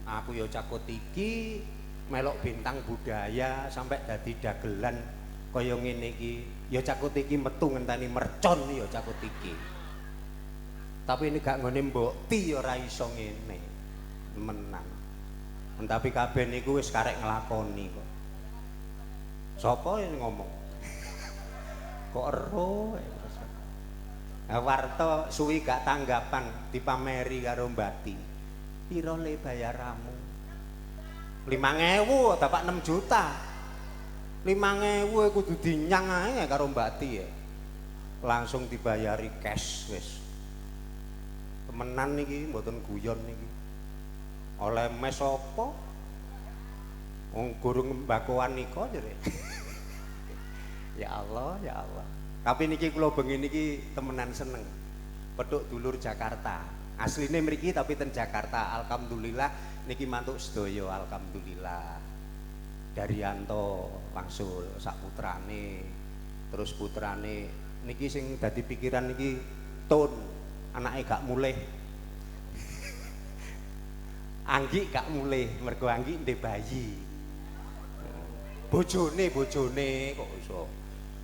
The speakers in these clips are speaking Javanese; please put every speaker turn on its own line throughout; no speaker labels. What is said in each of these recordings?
Aku ya cakut iki melok bintang budaya sampai dadi dagelan kaya ngene iki. Ya cakut iki metu ngenteni mercon ya cakut iki. Tapi ini gak nggone mbokti ya ora iso ngene. Menang. Tapi kabeh niku wis karek nglakoni kok. Sapa yang ngomong? Kok ero? Warto suwi gak tanggapan dipameri karo Mbati. Piro le bayaramu? 5.000 dapat 6 juta. 5.000 kudu dinyang ae karo Mbati ya. Langsung dibayari cash wis. Temenan niki mboten guyon niki. Oleh mes apa? Wong gurung mbakoan nika jere. Ya Allah, ya Allah. Tapi niki kula bengi niki temenan seneng. Petuk dulur Jakarta. Asline mriki tapi ten Jakarta. Alhamdulillah niki mantuk sedaya, alhamdulillah. Daryanto wangsul sak putrane. Terus putrane niki sing dadi pikiran niki Tun, anake gak mulih. Anggi gak mulih, mergo Anggi ndek bayi. Bojone kok iso.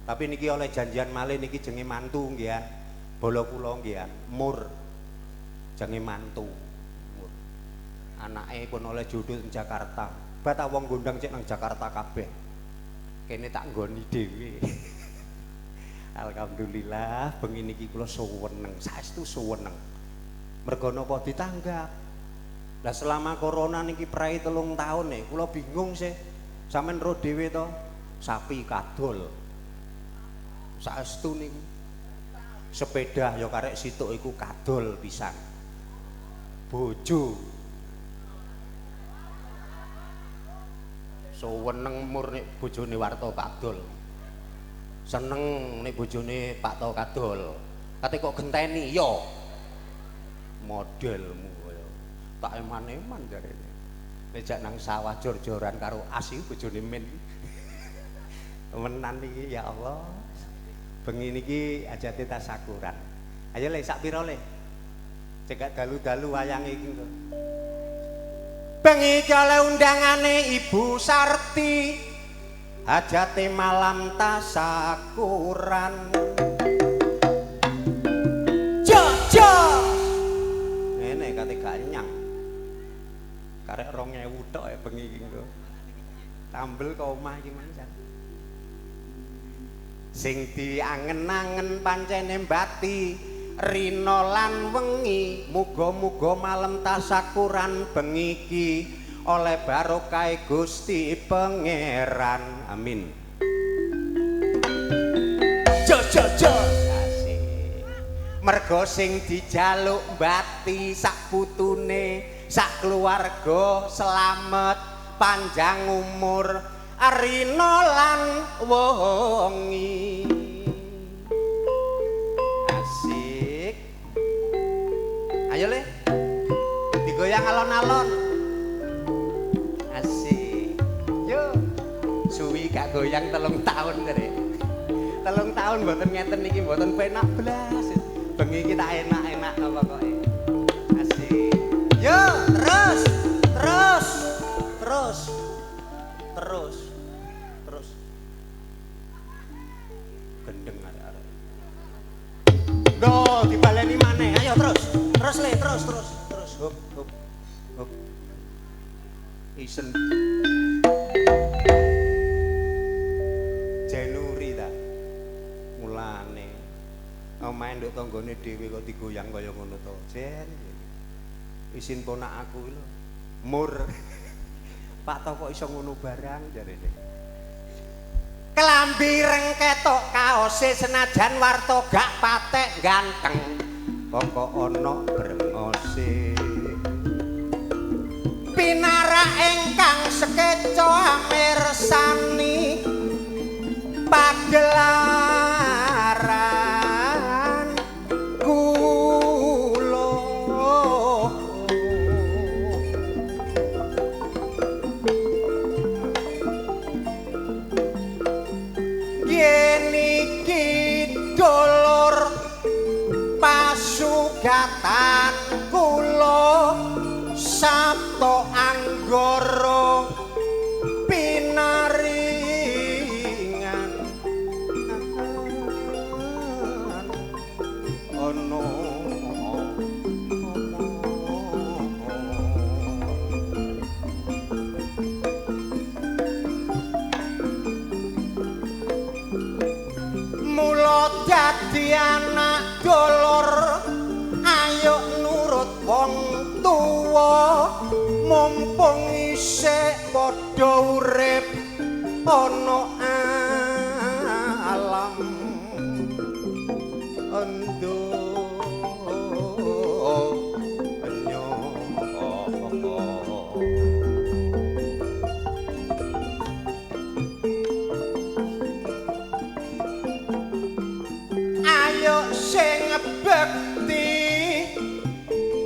Tapi niki oleh janjian malih niki jenenge mantu nggih ya. Bala kula nggih ya, Mur. Jenenge mantu. Mur. Anake pun oleh jodoh ing Jakarta. Bat wong gondang cek nang Jakarta kabeh. Kene tak nggoni dhewe. Alhamdulillah bengi niki kula suweneng, saestu suweneng. Mergo napa ditanggap. Lah selama corona niki prai 3 tahun nih, kula bingung sih. Sampeyan ro dhewe to, sapi kadol. Saestu niku. Sepeda ya karek situk iku kadol pisan. Bojo. Suweneng mur nek bojone Warto kadol. Seneng nek bojone Pak To kadol. Kate kok genteni ya. Modelmu kaya tak eman-eman jarene. Nek jak nang sawah jor-joran karo as iki bojone min. Temenan iki ya Allah. Bengi niki ajate tasakuran. Ayo le sak pira le? Cekak dalu-dalu wayang iki engko. Bengi iki oleh undangane Ibu Sarti. Hajate malam tasakuran. Jos. Ngene kate gak nyang. Karek 2000 tok ya bengi iki engko. Tambel ke omah iki mancan. Sing diangen-angen pancene Mbati rina lan wengi, muga-muga malem tasakuran bengi iki oleh barokah Gusti Pangeran. Amin. Jos. Asik. Mergo sing dijaluk Mbati sak putune, sak keluarga selamet, panjang umur, rina lan wengi. Asik. Ayo le. Digoyang alon-alon. Asik. Yo. Suwi gak goyang 3 tahun jare. 3 tahun mboten ngeten niki mboten penak blas. Bengi iki tak enak-enak pokoke. Asik. Yo, terus. Terus. Terus. Terus. Terus. Gendeng arek-arek. Terus hop hop hop. Isen Januri ta. Mulane omahe nduk tanggane dhewe kok digoyang kaya ngono to. Jen. Isin ponak aku lho. Mur. Pak to kok iso ngono barang jarene. Kelambi reng ketok kaose senajan warta gak patek ganteng. Pokok ana brengose. Pinarak ingkang sekeca amirsani pagelaran kula. Yen iki dulur pasugatan kula Sabto Anggara pinaringan ana mula dadi anak dulur ayo nurut wong tuwa mumpung isih padha urip ana alam endo enyo. Ayo sing bekti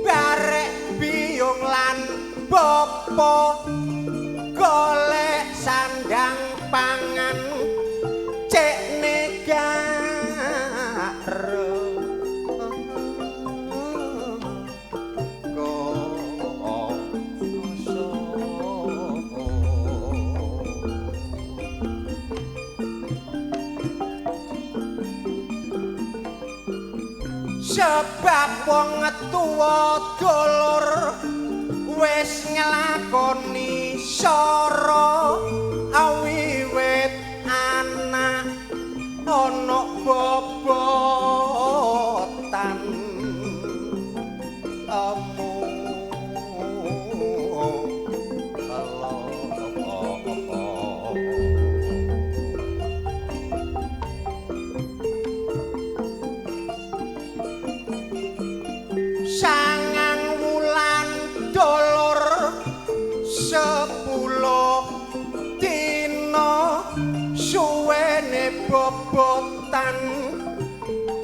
barek biyung lan bapa golek sandang pangan cek negara sebab wong tuwa dulur wis nglakoni sara awiwit anak ana bobotan emu sangang wulan dulur 10 dina suwene bobotan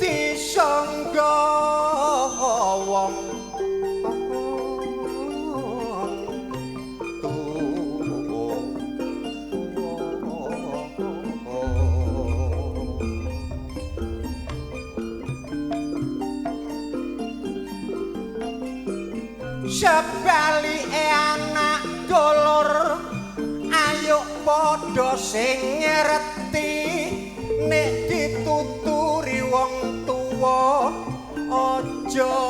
disangga wong tuwa. Sebalike anak dulur ayo padha sing ngerti nek dituturi wong tuwa aja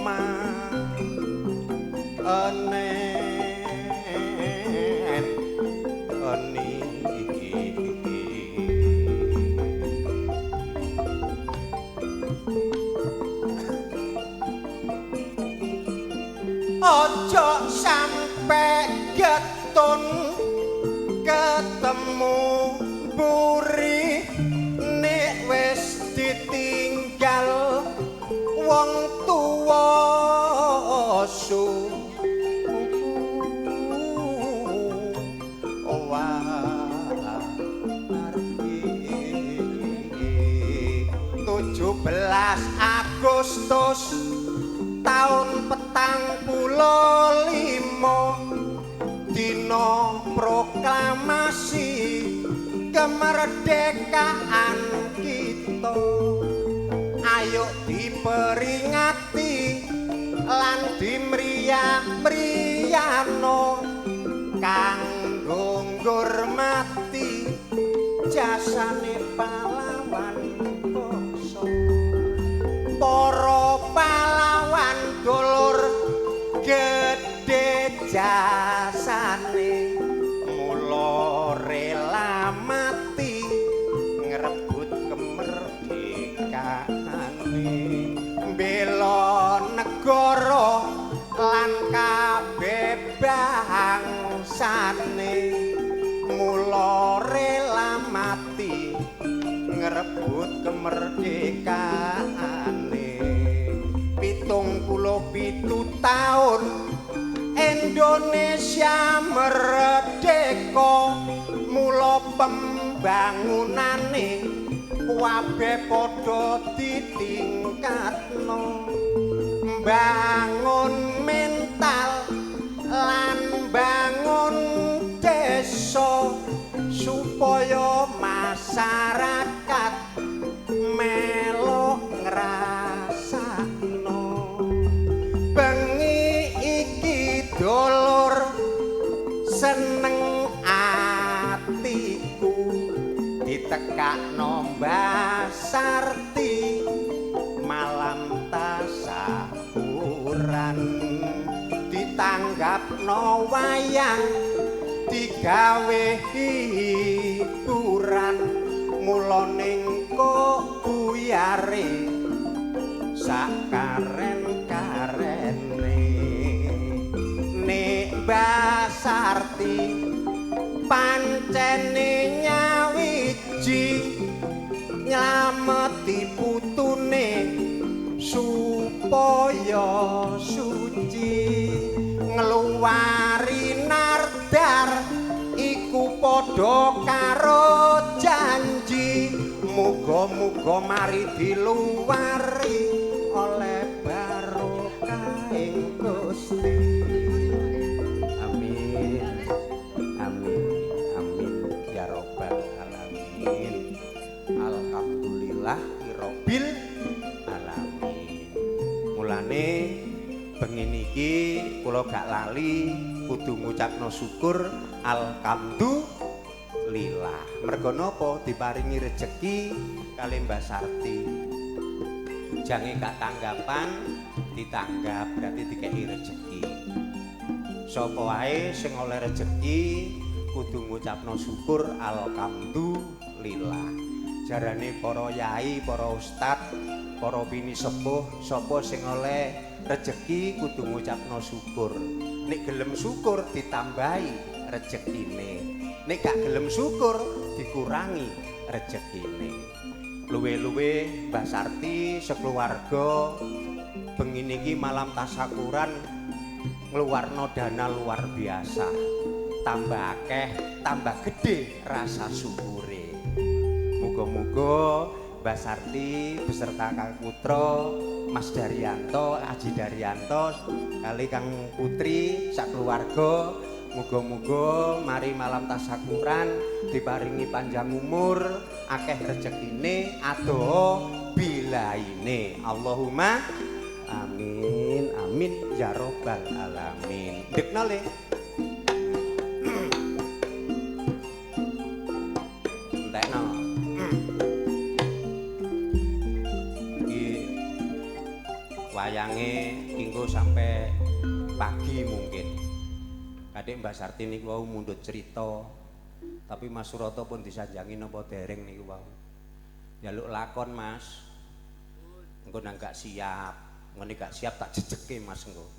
manen eni. Aja sampe getun ketemu buri nek wis ditinggal wong tuwa su wargi. 17 Agustus taun 45 dina proklamasi kemerdekaan kita. Ayo diperingati lan dimriyah-mriyahno kanggo ngurmati jasane pahlawan bangsa. Para pahlawan bangsane, mula rela mati ngrebut kemerdekaane. 77 taun Indonesia merdeka, mula pembangunane kabeh padha ditingkatno. Bangun mental lan bangun desa supaya masyarakat melok ngrasakno. Bengi iki dulur seneng atiku, ditekakno Mbah Sarti malam tasakuran, ditanggapno wayang digawe hiburan, mula ning kok buyare sak karen-karene. Nek Mbah Sarti pancene nyawiji, nylameti putune supaya suci, ngluwari nardar iku padha karo janji, muga-muga mari diluwari oleh barokahing Gusti. Amin amin amin ya robbal alamin. Alhamdulillah irobbil alamin. Mulane bengi niki kula gak lali kudu ngucapno syukur alhamdulillah. Mergo napa diparingi rejeki kali Mbah Sarti. Jange gak tanggapan, ditanggap berarti dikeki rejeki. Sapa wae sing oleh rejeki kudu ngucapno syukur alhamdulillah. Jarane para yai, para ustad, para pinisepuh, sapa sing oleh rejeki kudu ngucapno syukur. Nek gelem syukur ditambahi rejekine. Nek gak gelem syukur dikurangi rejekine. Luwe-luwe Mbah Sarti sekeluarga bengi niki malam tasakuran ngluwarno dana luar biasa. Tambah akeh, tambah gede rasa syukure. Muga-muga Mbah Sarti beserta Kang Putra Mas Daryanto, Aji Daryanto kali Kang Putri sakeluarga, muga-muga mari malam tasakuran diparingi panjang umur, akeh rezekine, adoh bilaine. Allahumma amin amin ya robbal alamin. Ndekno le. Entekno. Iki wayange kinggo sampai pagi mungkin. Kadek Mbah Sarti niku wau mundhut cerita, tapi Mas Suroto pun disanjangi napa dereng niku wau. Njaluk lakon Mas. Engko nang gak siap, ngene gak siap tak jejeke Mas engko.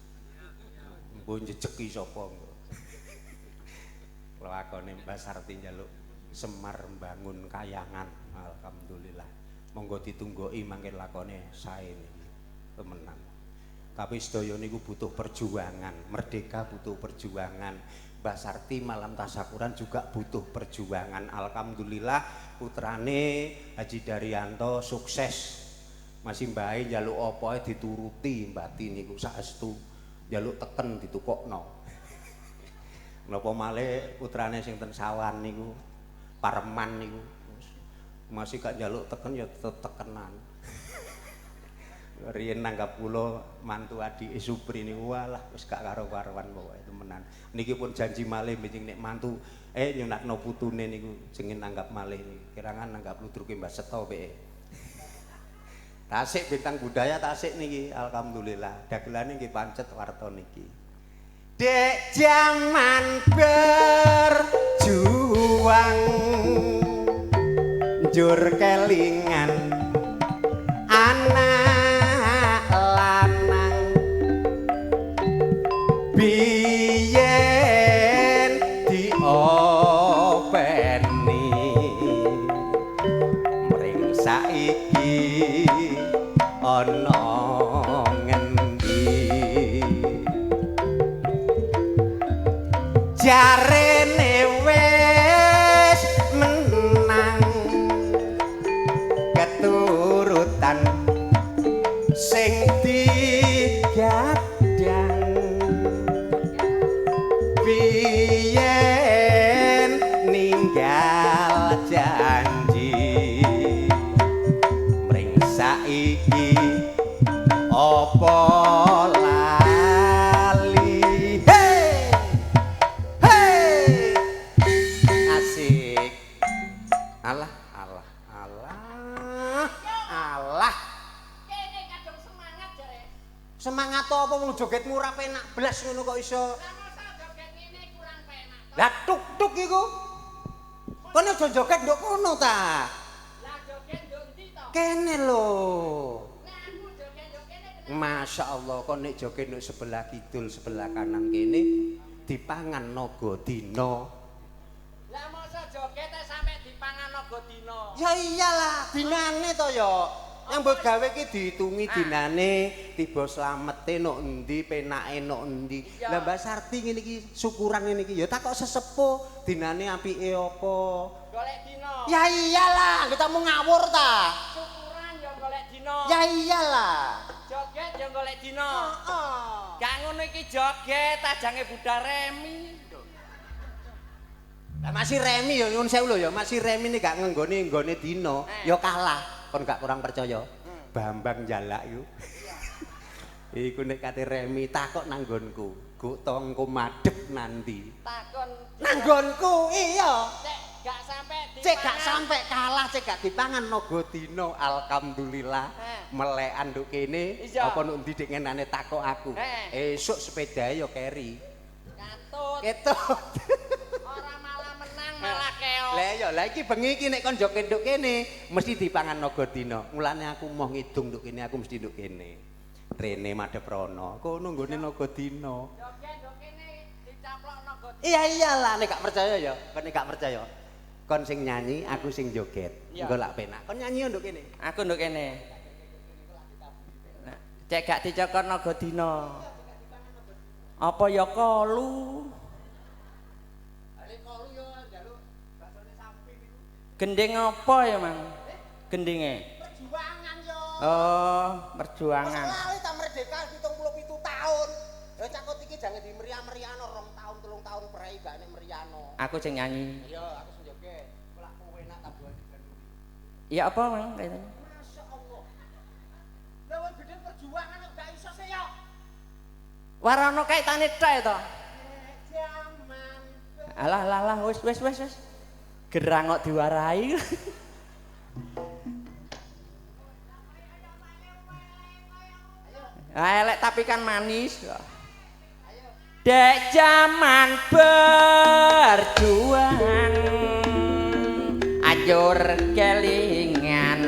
Engko jejeki sapa engko. Lakone Mbah Sarti njaluk Semar mbangun kayangan. Alhamdulillah. Monggo ditunggoki mangke lakone sae niki. Temenan. Tapi sedaya niku butuh perjuangan, merdeka butuh perjuangan. Mbah Sarti malam tasakuran juga butuh perjuangan. Alhamdulillah putrane Haji Daryanto sukses. Masih mbahe njaluk apa ae dituruti mbati niku saestu. Njaluk teken ditukokno. Napa malih putrane sing ten sawan niku, pareman niku. Masih gak njaluk teken ya tetep tekenan. Riyen nanggap kula mantu adike Supri niku walah wis gak karo-karuan pokoke temenan. Niki pun janji malih benjing nek mantu nyunatno putune niku jenenge nanggap malih niki. Kirangan nanggap ludruke Mbah Seto peke. Tasik bintang budaya tasik niki alhamdulillah. Dagelane nggih pancet warta niki. Dek jaman berjuang njur kelingan anak lanang biyen Wong jogetmu ora penak blas ngono kok iso.
Lah masa joget ngene kurang penak to?
Lah tuk-tuk iku. Kono aja joget nduk kono ta.
Lah joget nduk endi to?
Kene lho.
Nek aku joget nduk kene kenapa?
Masya Allah, kon nek joget nduk sebelah kidul, sebelah kanan kene dipangan naga dina.
Lah masa joget sampe dipangan naga dina?
Ya iyalah, dinane to ya. Nyambut gawe iki diitungi dinane, tiba slamete nok endi, penake nok endi. Lah Mbak Sarti ngene iki syukuran ngene iki ya takok sesepuh, dinane apike apa?
Golek dina.
Ya iyalah, kita mau ngawur ta.
Syukuran ya golek dina.
Ya iyalah.
Joget ya golek dina.
Heeh.
Gak ngono iki joget ajange Bunda Remi.
Lah masih Remi ya nyuwun sewu lho ya, masih Remi nek gak ngenggone nggone dina ya kalah. Kon gak kurang percaya. Bambang Jalak iku. Iku nek kate Remi takok nang nggonku. Guk tongko madhep nanti.
Takon
nang nggonku iya.
Cek gak sampe dipangan.
Cek gak sampe kalah, cek gak dipangan naga dina. Alhamdulillah. Melekan nduk kene apa nduk ndi dik ngenane takok aku. Esuk sepedae ya keri.
Katut.
Ketut.
Ora malah menang malah keok.
Lah ya, lah iki bengi iki nek kon joget nduk kene mesti dipangan naga dina. Mulane aku moh ngidung nduk kene, aku mesti nduk kene. Rene madhep rono, kono nggone naga dina.
Joget nduk kene dicaplok naga dina.
Iya iyalah, nek gak percaya ya, kon nek gak percaya. Kon sing nyanyi, aku sing joget. Engko lak penak. Kon nyanyi nduk kene.
Aku nduk kene. Nah, cek gak dicokot naga dina. Apa ya kolu? Gending apa ya, Mang? Gendinge?
Perjuangan yo.
Oh, perjuangan.
Wis lali ta merdeka 77 tahun. Ya cakot iki jangan dimeriah-meriahno 2 tahun, 3 tahun prei gak nek meriahno.
Aku sing nyanyi.
Iya, aku sing joget. Lak kowe enak tabuhan diganduli.
Ya apa, Mang? Kayaknya.
Masya Allah. Lah wong gedhe perjuangan kok gak iso sih yo.
Warana kaitane tok to.
Jaman.
Alah alah alah wis wis wis wis. Gerang kok diwarai. Ah, elek tapi kan manis. Dek jaman berjuang ajur kelingan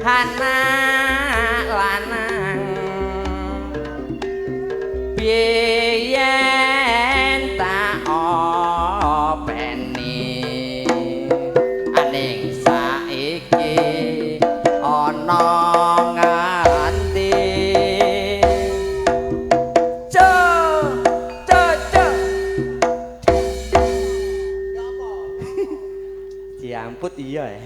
anak lanang biyen tak openi aning saiki ana nganti co co co.
Ya apa?
Diamput iya ya.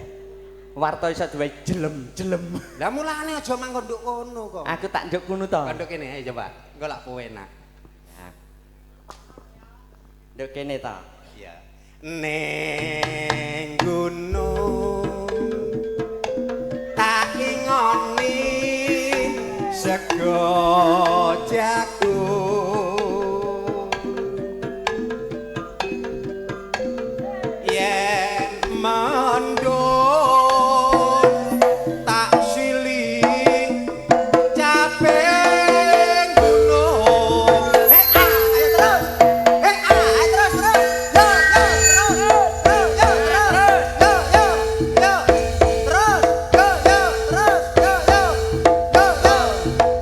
Warta iso duwe jelem-jelem.
Lah mulane aja manggon nduk kono kok.
Aku tak nduk kono to.
Kon nduk kene ayo coba. Engko lak penak.
Nduk kene ta.
Iya. Ning gunung tak ingoni sego jagung yen mendung tak sili caping gunung. Eh ah, ayo terus. Eh ah, ayo terus terus. Yo yo terus. Yo yo terus. Yo yo yo terus. Yo yo terus. Yo yo. Yo yo. Yo yo. Yo yo.
To.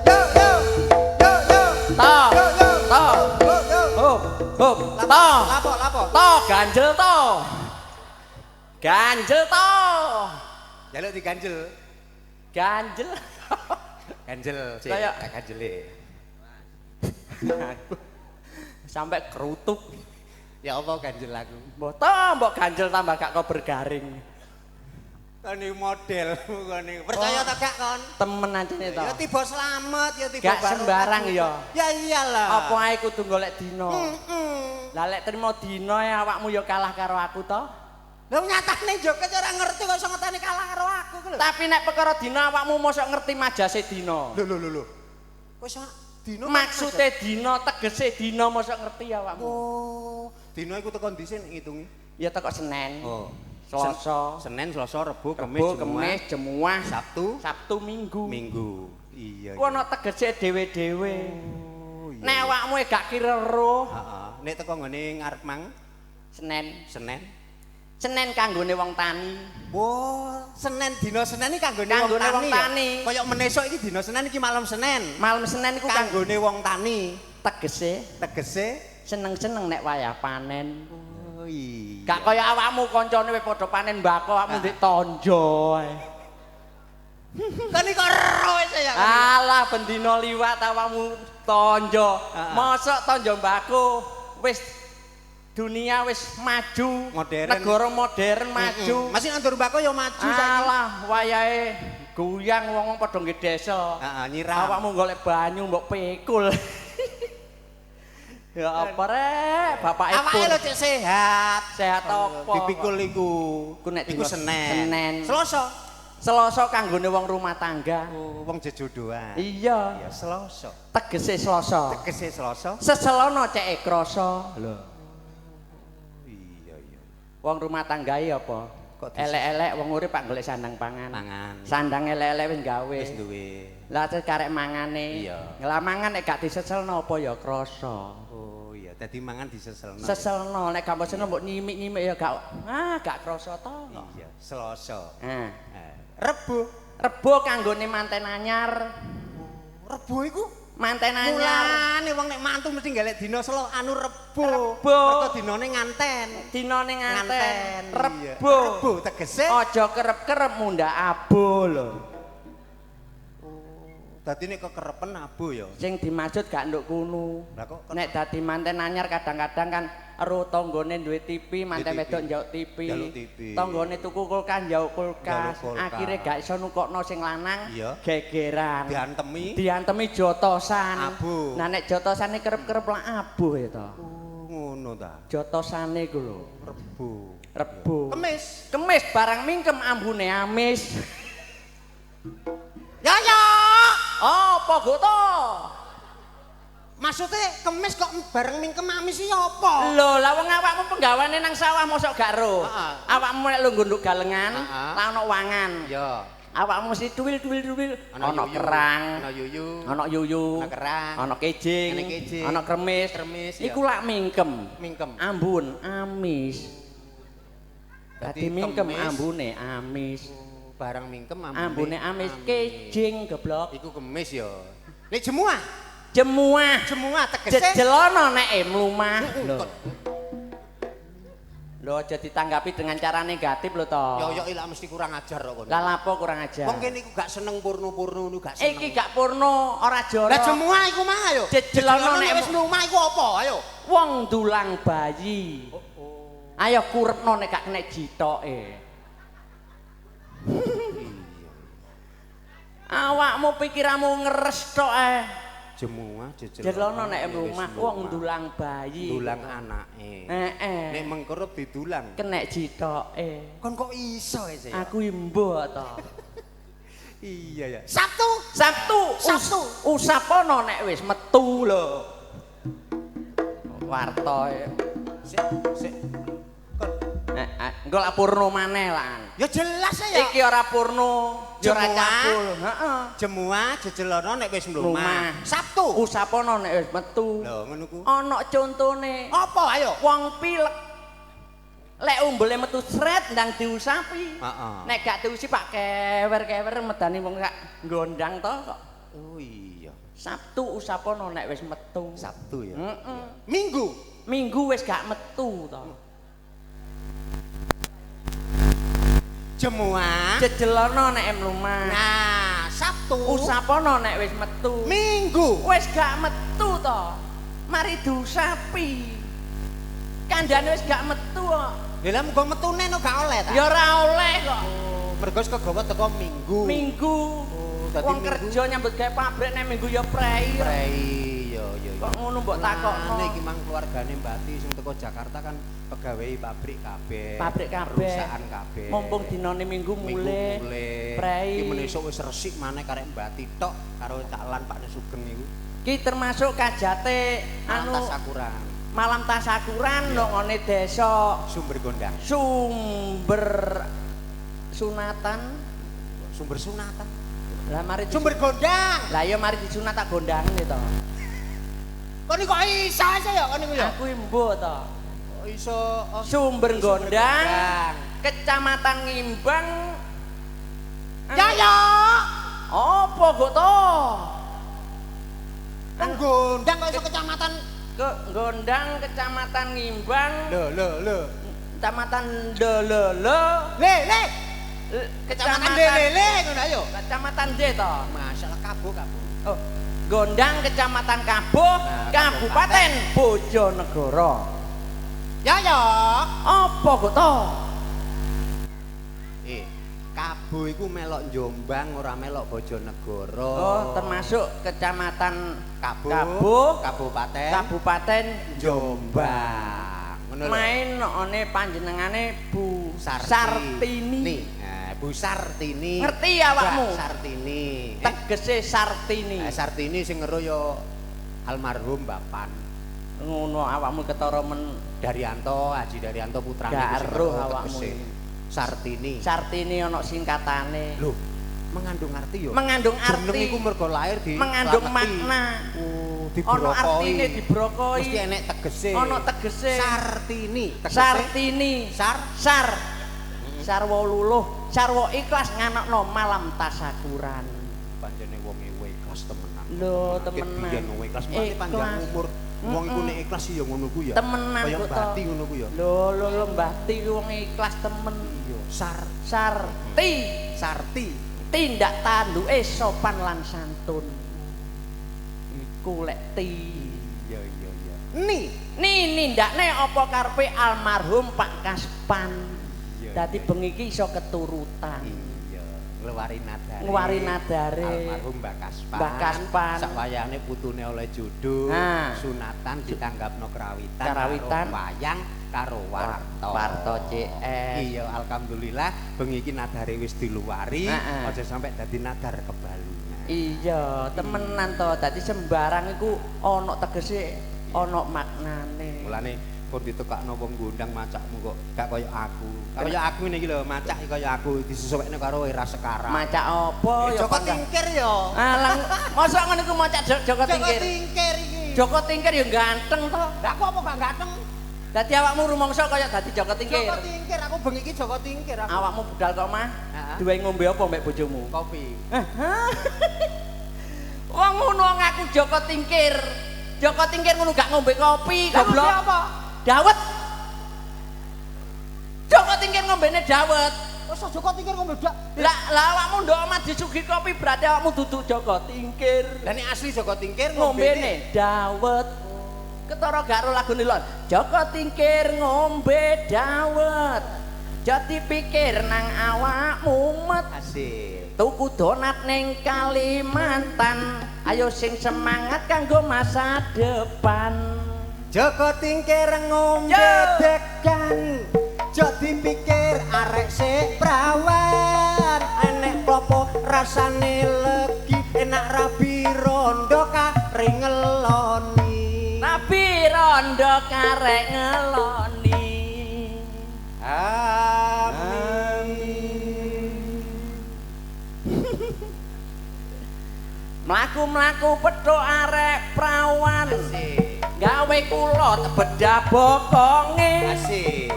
Yo yo.
To.
Yo yo.
Hop, hop, to.
Lapo lapo.
To ganjel to. Ganjel to.
Jaluk diganjel.
Ganjel.
Ganjel, sik.
Kayak-
Tak ganjele.
Aku sampai kerutuk.
Ya apa ganjel aku?
Mbok to, mbok ganjel tambah gak kau bergaring.
Kon iki modelmu kon iki. Percaya ta gak kon?
Temen ancene to.
Ya tiba slamet, ya tiba
Gak
barokah.
sembarang ya.
Ya iyalah.
Apa ae kudu golek dina.
Heeh.
Lah lek trimo dina e awakmu ya kalah karo aku to.
Lah nyatane joget ora ngerti kok iso ngetani kalah karo aku ku lho.
Tapi nek perkara dina awakmu mosok ngerti majase dina.
Lho lho lho lho. Kok iso dina
Maksude dina, tegese dina mosok ngerti awakmu.
Oh, dina iku teko ndi sih nek ngitungi?
Ya teko Senin.
Oh.
Selasa,
Senin, Selasa, Rebo, Kamis,
Rebo, Kemis, Jemuah,
Sabtu,
Sabtu, Minggu.
Minggu. Iya.
Ku ana tegese dhewe-dhewe. Nek awakmu gak kira roh.
Heeh. Nek teko nggone ngarep mang
Senen.
Senen.
Senen kanggone wong tani.
Wah, Senen dina Senen iki kanggone wong tani. Kaya menesuk iki dina Senen iki malam Senen.
Malam Senen iku
kanggone wong tani.
Tegese,
tegese
seneng-seneng nek wayah panen.
Oh iya.
Gak kaya awakmu kancane wis padha panen mbako, awakmu ndik tonjo ae.
Kan iki kok ero wis ya.
Alah bendina liwat awakmu tonjo. Mosok tonjo mbako wis dunia wis maju,
modern.
Negara modern maju.
Masih nandur mbako ya maju saiki.
Alah wayahe goyang wong-wong padha nggih desa.
Heeh, nyiram.
Awakmu golek banyu mbok pikul. Ya apa rek, bapake
awake lho cek sehat.
Sehat apa?
Dipikul iku.
Iku nek
iku Senen.
Senen.
Selasa.
Selasa kanggone wong rumah tangga.
Oh, wong jejodohan.
Iya.
Iya, Selasa.
Tegese Selasa.
Tegese Selasa.
Seselono ceke krasa.
Lho. Iya, iya.
Wong rumah tangga iki apa? Elek-elek wong urip pak golek sandang pangan.
Pangan.
Sandang elek-elek wis gawe.
Wis duwe.
Lah terus karek mangane.
Iya.
Lah mangan nek gak diseselno apa ya krasa.
Oh iya, dadi mangan diseselno.
Seselno nek gak mbok mbok nyimik-nyimik ya gak gak krasa to.
Iya, Selasa.
Heeh.
Rebo.
Rebo kanggone manten anyar.
Rebo iku
manten anyar.
Mulane wong nek mantu mesti golek dina selo anu Rebo.
Rebo.
Mergo dinane nganten.
Dinane nganten. Rebo.
Rebo tegese
aja kerep-kerep mundhak abo lho.
Dadi nek kekerepen abo ya.
Sing dimaksud gak nduk kuno.
Lah kok
nek dadi manten anyar kadang-kadang kan ero tanggane duwe TV, manten wedok njaluk TV. Tanggane tuku kulkas njaluk kulkas. Akhire gak iso nukokno sing lanang, gegeran.
Diantemi.
Diantemi jotosan.
Abuh.
Nah nek jotosane kerep-kerep lak abuh ya to.
Oh, ngono ta.
Jotosane iku lho.
Rebo.
Rebo.
Kemis.
Kemis barang mingkem ambune amis.
Ya ya.
Apa goto?
Maksudnya kemis kok bareng mingkem amis iki apa?
Lho, lah wong awakmu penggawane nang sawah mosok gak ro. Awakmu nek lungguh nduk galengan, lah ana wangan.
Iya.
Awakmu mesti tuwil-tuwil-tuwil, ana kerang,
ana yuyu,
ana yuyu,
ana kerang,
ana kijing, ana kremis.
Iku
lak mingkem.
Mingkem.
Ambun amis. Dadi mingkem ambune amis.
Barang mingkem
ambune amis kijing goblok.
Iku kemis ya. Nek jemuah.
Jemuah.
Jemuah tegese
jejelono nek mlumah. Lho. Lho aja ditanggapi dengan cara negatif lho to.
Yo yo ilak mesti kurang ajar kok kono.
Lah lapo kurang ajar?
Wong kene iku gak seneng porno-porno ngono gak seneng.
Iki gak porno, ora jorok.
Lah jemuah iku mah ayo.
Jejelono nek
wis mlumah iku apa? Ayo.
Wong dulang bayi.
Oh.
Ayo kurepno nek gak kena jitoke. Awakmu pikiranmu ngeres tok ae.
Jemuah jejelono
jejelono nek mlumah wong ndulang bayi.
Ndulang anake.
Heeh.
Nek mengkerep didulang.
Kenek jitoke.
Kon kok iso e?
Aku imbuh to.
Iya ya. Sabtu.
Sabtu.
Sabtu.
Usapono nek wis metu lho. Warta.
Sik sik.
Engko lak purno maneh lan.
Ya jelas ya.
Iki ora purno, ya ora cabul. Heeh.
Jemuah jejelono nek wis mlumah. Sabtu.
Usapono nek wis metu.
Lho ngono ku.
Ana contone.
Apa ayo?
Wong pilek. Lek umbele metu sret ndang diusapi.
Heeh.
Nek gak diusi Pak kewer-kewer medani wong gak gondang to kok.
Oh iya.
Sabtu usapono nek wis metu.
Sabtu ya.
Heeh.
Minggu.
Minggu wis gak metu to.
Jemuah
jejelono nek mlumah.
Nah, Sabtu
usapono nek wis metu.
Minggu
wis gak metu to. Mari diusapi. Kandhane wis gak metu kok.
Lha lah muga metune no gak oleh ta?
Ya ora oleh kok.
Oh, mergo wis kegawa teko Minggu.
Minggu.
Oh, dadi
wong kerja nyambut gawe pabrik nek Minggu ya prei.
Prei yo yo.
Kok ngono mbok takokno.
Iki mang keluargane Mbati sing teko Jakarta kan pegawai pabrik kabeh.
Pabrik kabeh.
Perusahaan kabeh.
Mumpung dinane Minggu mulih. Prei.
Iki menesuk wis resik maneh karek Mbati tok karo Cak Lan Pak Sugeng iku.
Ki termasuk kajate anu
tasakuran.
Malam tasakuran nang ngone desa
Sumber Gondang.
Sumber sunatan.
Sumber sunatan.
Lah mari
Sumber Gondang.
Lah iya mari disunat tak gondange to.
Kon kok iso aja ya kon niku ya?
Aku mbo to.
Kok iso
Sumber Gondang, Kecamatan Ngimbang.
Ya ya.
Apa kok to?
Wong Gondang kok iso kecamatan
ke Gondang, Kecamatan Ngimbang.
Lho lho lho.
Kecamatan Delele.
Le le. Kecamatan Delele ngono ayo.
Kecamatan D to.
Masalah Kabuh Kabuh.
Oh. Gondang, Kecamatan Kabuh,
nah,
Kabupaten Bojonegoro.
Ya ya.
Apa kok to?
Kabuh iku melok Jombang ora melok Bojonegoro.
Oh, termasuk Kecamatan
Kabuh,
Kabuh,
Kabupaten
Kabupaten
Jombang. Ngono lho.
Main one panjenengane Bu Sartini.
Nah, Bu Sartini.
Ngerti awakmu?
Sartini.
Tegese Sartini.
Sartini sing ngero ya almarhum Bapan.
Ngono awakmu ketara men
Daryanto, Haji Daryanto putrane
gak eruh awakmu.
Sartini.
Sartini ana singkatane.
Lho, mengandung arti ya.
Mengandung arti.
Jeneng iku mergo lahir di
mengandung makna.
Oh,
Ana
dibrokoi.
artine dibrokoi.
Mesti enek tegese.
Ana tegese.
Sartini. Tegese.
Sartini.
Sar
sar. Sarwa luluh, sarwa ikhlas nganakno malam tasakuran.
Panjene wong ikhlas temenan.
Lho, temenan.
Biyen wong ikhlas mati panjang umur. Wong iku nek ikhlas ya ngono ku ya.
Temenan
kaya
kok to.
Mbati ngono ku ya.
Lho lho lho Mbati ku wong ikhlas temen.
Iya, sar
sarti
sarti.
Tindak tanduke sopan lan santun. Iku lek ti.
Iya iya iya. Ni
ni nindakne apa karepe almarhum Pak Kaspan. Dadi bengi iki iso keturutan.
Iya, ngluwari nadare.
Ngluwari nadare.
Almarhum Mbah Kaspan.
Mbah Kaspan.
Sakwayane putune oleh jodoh,
nah,
sunatan ditanggapno kerawitan.
Karawitan
wayang karo warta.
Warta CS.
Iya, alhamdulillah bengi iki nadare wis diluwari, aja sampe dadi nadar kebalungan.
Iya, temenan to. Dadi sembarang iku ana tegese, ana maknane.
Mulane kon ditekakno wong gondang macakmu kok gak kaya aku. Gak kaya aku ngene iki lho, macak kaya aku disesuaikne karo era sekarang.
Macak apa ya?
Joko Tingkir ya.
Alang, mosok ngono iku macak Joko Tingkir.
Joko Tingkir iki.
Joko Tingkir ya ganteng to.
Lah aku apa gak ganteng?
Dadi awakmu rumangsa kaya dadi Joko Tingkir.
Joko Tingkir, aku bengi iki Joko Tingkir aku.
Awakmu budal kok omah, duwe ngombe apa mbek bojomu?
Kopi.
Wong ngono ngaku Joko Tingkir. Joko Tingkir ngono gak ngombe kopi, goblok.
Ngombe apa?
Dawet. Joko Tingkir ngombene dawet.
Wis Joko Tingkir ngombe dak.
Lah lah awakmu ndok omah disuguhi kopi berarti awakmu duduk Joko Tingkir.
Lah nek asli Joko Tingkir
ngombene dawet. Ketara gak ro lagune lho. Joko Tingkir ngombe dawet. Jati pikir nang awak mumet.
Asik.
Tuku donat ning Kalimantan. Ayo sing semangat kanggo masa depan.
Joko Tingkir ngombe degan. Jati pikir arek sik prawan. Enek klopo rasane legi, enak rabi rondo kare ngeloni.
Rabi rondo kare ngeloni.
Amin.
Mlaku-mlaku pethuk arek prawan. Asik. Gawe kulot bedah bokonge.
Asik.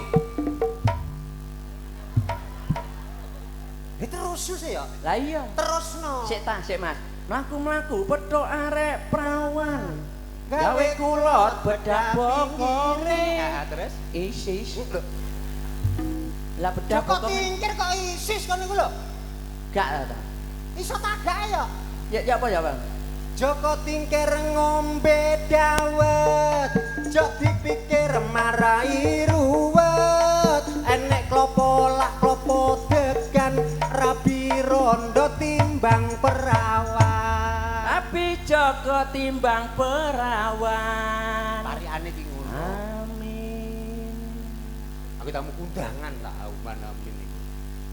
Terus sih ya?
Lah iya.
Terusno.
Sik ta, sik Mas. Mlaku-mlaku pethuk arek prawan. Gawe kulot bedah bokonge.
Heeh, terus
isis. Lah bedah
Joko Tingkir kok isis kon niku lho?
Gak ta.
Iso ta gak ya?
Ya ya apa ya, Bang?
Joko Tingkir ngombe dawet, jok dipikir marai ruwet. Enek klopo lak klopo degan, rabi rondo timbang perawan.
Rabi Joko timbang perawan.
Parikane ki ngono.
Amin.
Aku tamu undangan tak auman amin iku.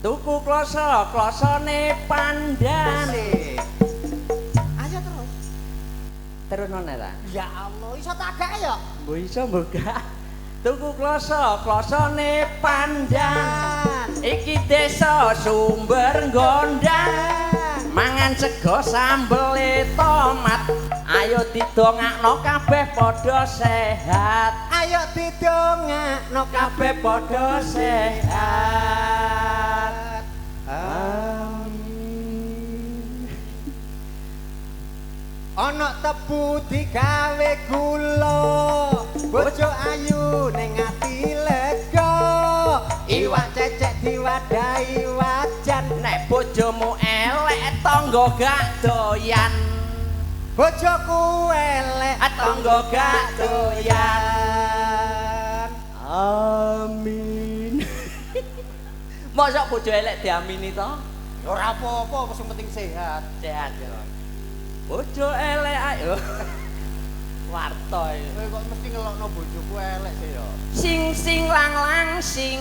Tuku kloso, klosone pandan.
Asik. Ayo terus.
Terus nona ta?
Ya Allah, iso tak gak ya?
Mbok iso mbok gak. Tuku kloso, klosone pandan. Iki desa Sumber Gondang. Mangan sego sambele tomat. Ayo didongakno kabeh padha sehat.
Ayo didongakno
kabeh padha sehat.
Amin. Ana tebu digawe gula, bojo ayu ning ati lega. Iwak cecek diwadahi wajan,
nek bojomu elek tangga gak doyan.
Bojoku elek
tangga gak doyan. Amin. Mosok bojo elek diamini to?
Ya ora apa-apa, sing penting sehat.
Sehat ya. Bojo elek ayo. Warto.
Kowe kok mesti ngelokno bojoku elek sih ya.
Sing sing lang lang sing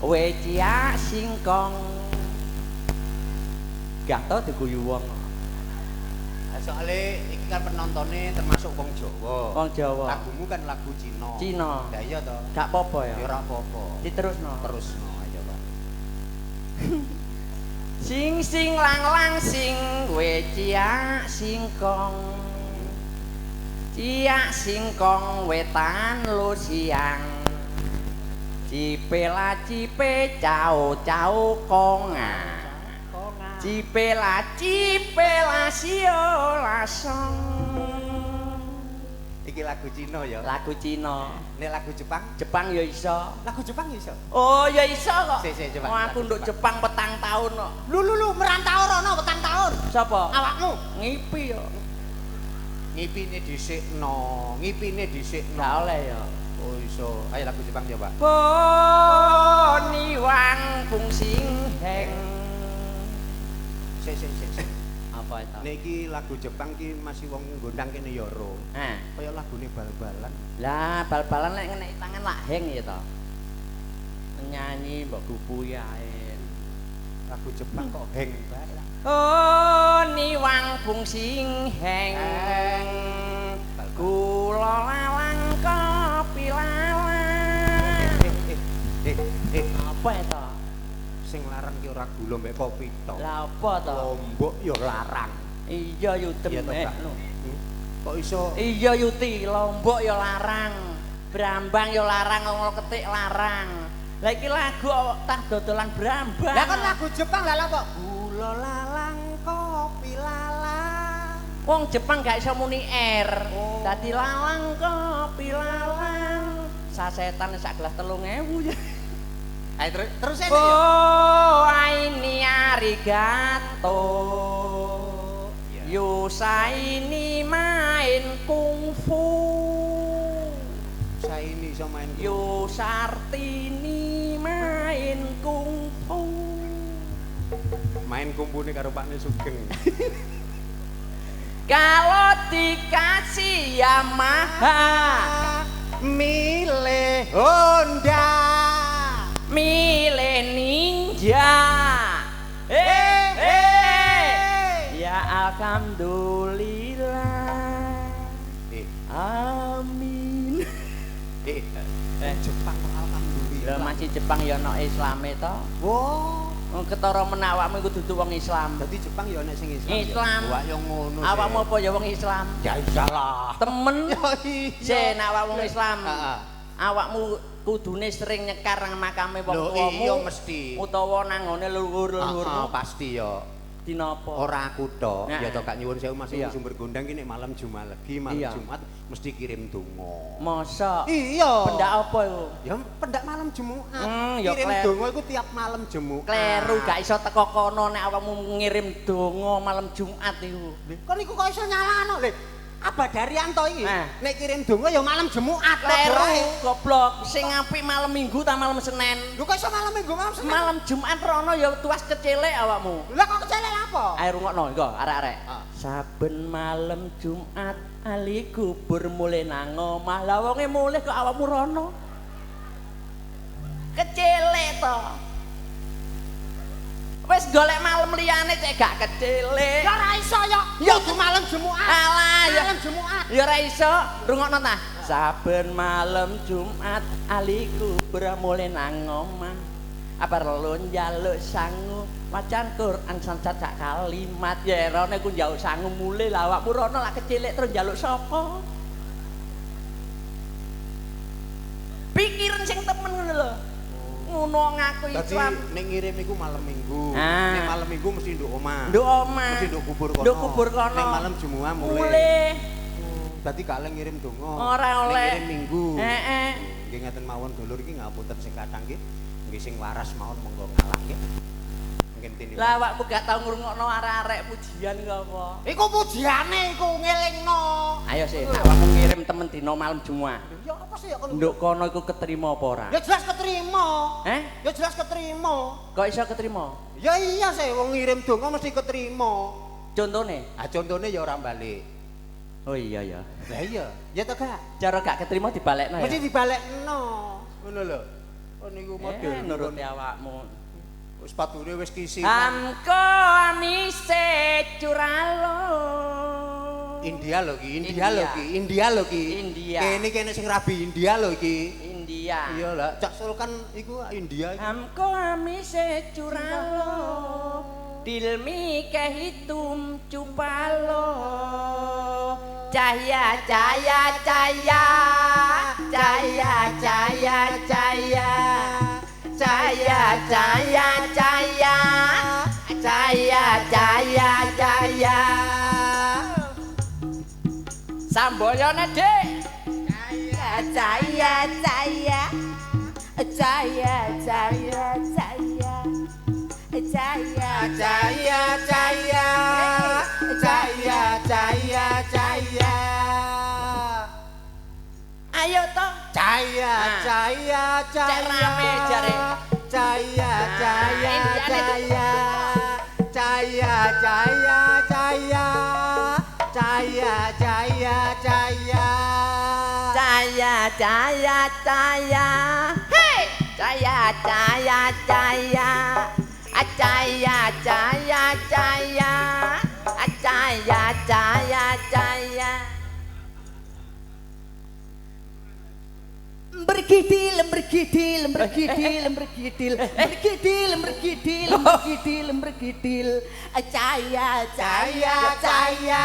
we ciak singkong. Gak tau diguyu wong.
Soale iki kan penontonnya termasuk wong Jawa.
Wong Jawa.
Lagumu kan lagu Cina.
Cina.
Lah iya to.
Gak apa-apa ya.
Ya ora apa-apa.
Diterusno.
Terusno ayo, Pak.
Sing sing lang lang sing we ciak singkong. Ciak singkong wetan lu siang. Cipe la cipe cao cao konga. Cipe la sio la song.
Iki lagu Cina ya.
Lagu Cina.
Nek lagu Jepang?
Jepang ya iso.
Lagu Jepang ya iso.
Oh ya iso kok.
Sik, coba.
Oh, aku nduk Jepang petang tahun kok.
Lu lu lu merantau rono petang tahun.
Sapa?
Awakmu.
Ngipi ya.
Ngipine dhisikno, ngipine dhisikno.
Gak oleh ya.
Oh iso. Ayo lagu Jepang coba.
Boni wang pung sing heng.
Sik sik sik.
Apa itu?
Niki lagu Jepang ki masih wong gondang kene ya ro.
Heh.
Kaya lagune bal-balan.
Lah bal-balan lek ngeneki tangan lak heng ya to. Nyanyi mbok gupuhi ae.
Lagu Jepang kok heng bae lah.
Oh niwang bung sing heng. Kula lalang kopi lalang. Apa itu?
Sing larang ki ora gula mbek kopi tok.
Lah apa to?
Lombok ya larang.
Iya yutem.
Kok iso?
Iya yuti, lombok ya larang. Brambang ya larang, ongol ketik larang. Lah iki lagu tah dodolan brambang.
Lah kon lagu Jepang lah kok gula lalang kopi lalang.
Wong Jepang gak iso muni R. Oh. Dadi lalang kopi lalang. Sasetan sak gelas 3.000 ya.
Ayo terus enak ya.
Oh, aini arigato. Yusaini main kungfu.
Saini iso main kungfu.
Yusartini main kungfu.
Main kungfune karo Pakne Sugeng.
Kalau dikasih Yamaha,
milih Honda.
Milih Ninja. Ya alhamdulillah. Amin.
Jepang kok alhamdulillah.
Lah masih Jepang ya ana Islame to.
Wah,
wong ketara men awakmu iku dudu wong Islam.
Dadi Jepang ya ana sing Islam.
Islam.
Wah ya ngono.
Awakmu apa ya wong Islam?
Ya iyalah.
Temen.
Ya iya.
Sik nek awak wong Islam.
Heeh.
Awakmu kudune sering nyekar nang makame wong tuamu.
Iya mesti.
Utawa nang ngone leluhur-leluhurmu.
Pasti ya.
Dina apa?
Ora aku tok. Ya to Kak nyuwun sewu Mas Sumber Gondang ki nek malam Jumat legi, malam Jumat mesti kirim donga.
Mosok?
Iya.
Pendak apa iku?
Ya pendak malam Jumat.
Ya
kirim donga iku tiap malam Jumat.
Kleru gak iso teko kono nek awakmu ngirim donga malam Jumat iku.
Kon iku kok iso nyalano lho. Abah Daryanto iki. Nek kirim donga ya malam Jumat.
Kleru goblok. Sing apik malam Minggu ta malam Senin.
Lho kok iso malam Minggu malam Senin?
Malam Jumat rono ya tuas kecelek awakmu.
Lah kok kecelek apa?
Ayo rungokno engko arek-arek. Saben malam Jumat ali kubur mulih nang omah. Lah wonge mulih kok awakmu rono. Kecelek to. Wis golek malam liyane cek gak kecelek.
Ya ora iso ya. Ya kudu malam Jumat.
Alah ya
malam Jumat.
Ya ora iso, rungokno ta. Saben malam Jumat ali kubur mulih nang omah. Perlu njaluk sangu macan Quran sancat sak kalimat ya rone ku njaluk sangu mulih lah awakmu rono lak kecilik terus njaluk sapa? Pikiran sing temen ngono lho. Ngono ngaku Islam.
Dadi nek ngirim iku malam Minggu. Nek malam Minggu mesti nduk omah.
Nduk omah.
Mesti nduk kubur kono.
Nduk kubur kono.
Nek malam Jumat mulih. Dadi gak oleh ngirim donga.
Ora oleh.
Ngirim Minggu.
Heeh.
Nggih ngaten mawon dulur iki ngapunten sing kathah nggih. Nggih sing waras mawon monggo ngalah nggih. Mungkin tini.
Lah awakmu gak tau ngrungokno arek-arek pujian kok apa?
Iku pujiane iku ngelingno.
Ayo sih, awakmu ngirim temen dina malam Jumat.
Ya apa sih ya kono?
Nduk kono iku keterima apa ora?
Ya jelas keterima.
Eh?
Ya jelas keterima.
Kok iso keterima?
Ya iya sih wong ngirim donga mesti keterima.
Contone?
Ah contone ya ora balik.
Oh iya ya.
Lah iya, ya to gak?
Cara gak keterima dibalekno ya?
Mesti dibalekno. Ngono lho. Oh niku model
nuruti awakmu.
Sepatune wis kisinan.
Amko amise curalo.
India lho ki, India lho ki, India lho ki.
India.
Kene kene sing rabi India lho iki.
India.
Iya lah, Cak Sul kan iku India iku.
Amko amise curalo. Dilmi kehitum cupalo. Cahya cahya cahya. Cahya cahya cahya. Cahya cahya cahya. Cahya cahya cahya. Samboyone, Dik.
Cahya cahya cahya. Cahya cahya cahya. Cahya
cahya cahya. Cahya cahya cahya.
Ayo toh.
Cahya cahya cahya.
Cek rame jare.
Cahya cahya cahya. Cahya cahya cahya. Cahya cahya cahya.
Cahya cahya cahya. Hey. Cahya cahya cahya. Cahya cahya cahya. Cahya cahya cahya.
Bergidil, bergidil, bergidil, bergidil, bergidil, bergidil, bergidil, bergidil. Cahya,
cahya, cahya.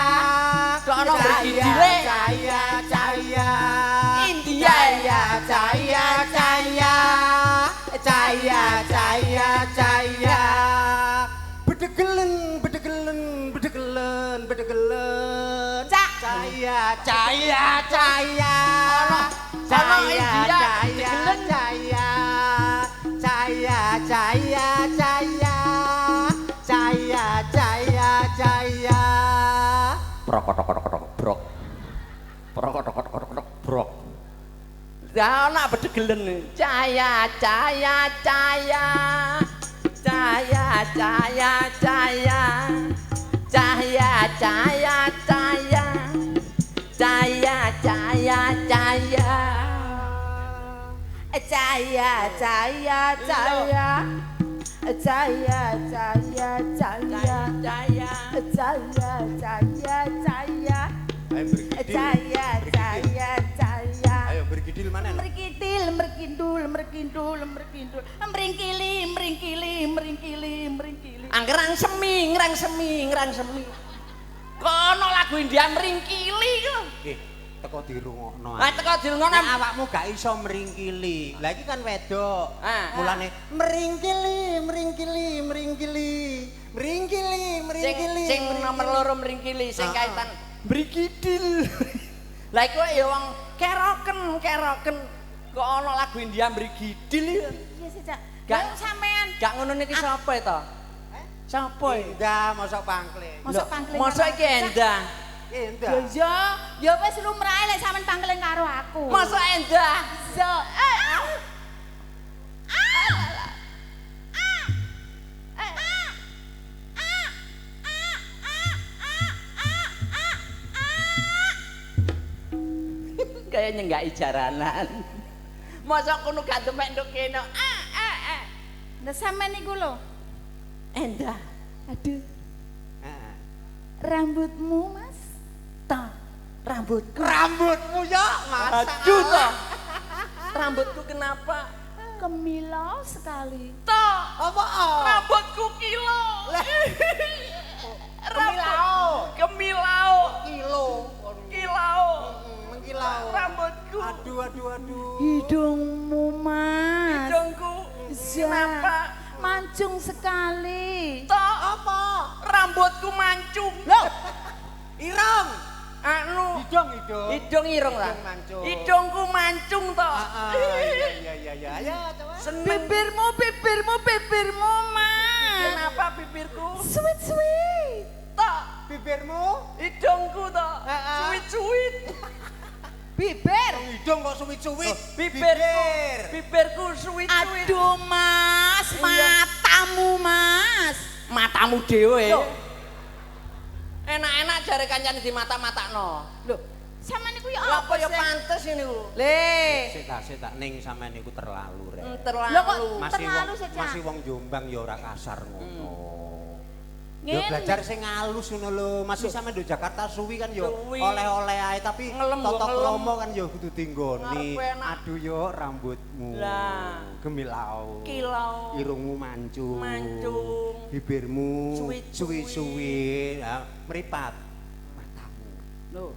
Kok ono bergidile?
Cahya, cahya.
India.
Cahya, cahya, cahya. Cahya, cahya, cahya. Bedegelen, bedegelen, bedegelen, bedegelen. Cahya, cahya, cahya. Cahya, cahya, cahya, cahya, cahya, cahya, cahya, cahya, cahya.
Brok, brok, brok, brok, brok, brok, brok, brok. Lah ana bedegelen. Cahya, cahya, cahya, cahya, cahya, cahya, cahya, cahya, cahya. Cahya, cahya, cahya.
Cahya, cahya, cahya. Cahya, cahya, cahya.
Cahya,
cahya, cahya, cahya. Cahya, cahya, cahya.
Ayo bergidil mana?
Merkidil, merkindul, merkindul, merkindul. Meringkili, meringkili, meringkili, meringkili.
Anggerang semi, ngerang semi, ngerang semi. Kono lagu India meringkili kok.
Teko dirungokno.
Ah teko dirungokno
awakmu gak iso meringkili. Lah iki kan wedok. Mulane meringkili, meringkili, meringkili. Meringkili, meringkili.
Sing nomor loro meringkili, sing kaitan mrikidil. Lah iku ya wong keroken, keroken. Kok ana lagu India mrikidil.
Iya sih, Cak.
Gak
sampean.
Gak ngono niki sapa to? Sapa?
Endah mosok pangkling.
Mosok pangkling.
Mosok iki endah.
Endah.
Ya ya wis lumrahe lek sampean pangkling karo aku.
Mosok endah.
Yo.
Kayaknya enggak ijaranan. Mosok kono gak demek nduk kene.
Lah sampean niku lho.
Endah.
Aduh. Rambutmu, Mas.
Ta. Rambutku.
Rambutmu ya, Mas.
Aduh ta. Rambutku kenapa?
kemilau sekali.
Tok.
Apa?
Rambutku kilo.
Kemilau.
Kemilau.
Kilo.
Kilau.
Mengkilau.
Rambutku.
Aduh aduh aduh.
Hidungmu, Mas.
Hidungku. Kenapa?
Mancung sekali.
Tok.
Apa?
Rambutku mancung.
Loh,
Irung.
Anu.
Hidung hidung.
Hidung irung lah.
Hidung mancung.
Hidungku mancung tok.
Iya iya iya iya. Coba.
Seneng.
bibirmu, bibirmu, bibirmu, Mas.
Kenapa bibirku?
Sweet, sweet.
Tok.
Bibirmu?
Hidungku tok.
Heeh.
Suwit-suwit.
Bibir.
Hidung kok suwit-suwit.
Bibirku. Bibirku suwit-suwit.
Aduh, Mas, matamu, Mas.
Matamu dhewe.
Loh.
Enak-enak jare kancane di mata-matakno.
Loh, sama niku ya
Lah
apa
apa ya
sih?
pantes ini ku.
Le.
Sik ta, sik ta ning sampean niku terlalu rek.
Terlalu.
Loh kok
Masih
terlalu
wong
sih, Cak?
masih wong Jombang ya ora kasar ngono. Ya
Ngene.
belajar sing halus ngono lho. Masih sampe nduk Jakarta suwi kan yo
Suwi.
oleh-oleh ae tapi
Ngelem,
tata
ngelem.
krama kan yo kudu dinggoni.
Ngarepe enak.
Aduh yo rambutmu.
Lah.
Gemilau.
Kilau.
Irungmu mancung.
Mancung.
Bibirmu
Suwi-suwi.
suwi-suwi. Lah meripat matamu.
Loh.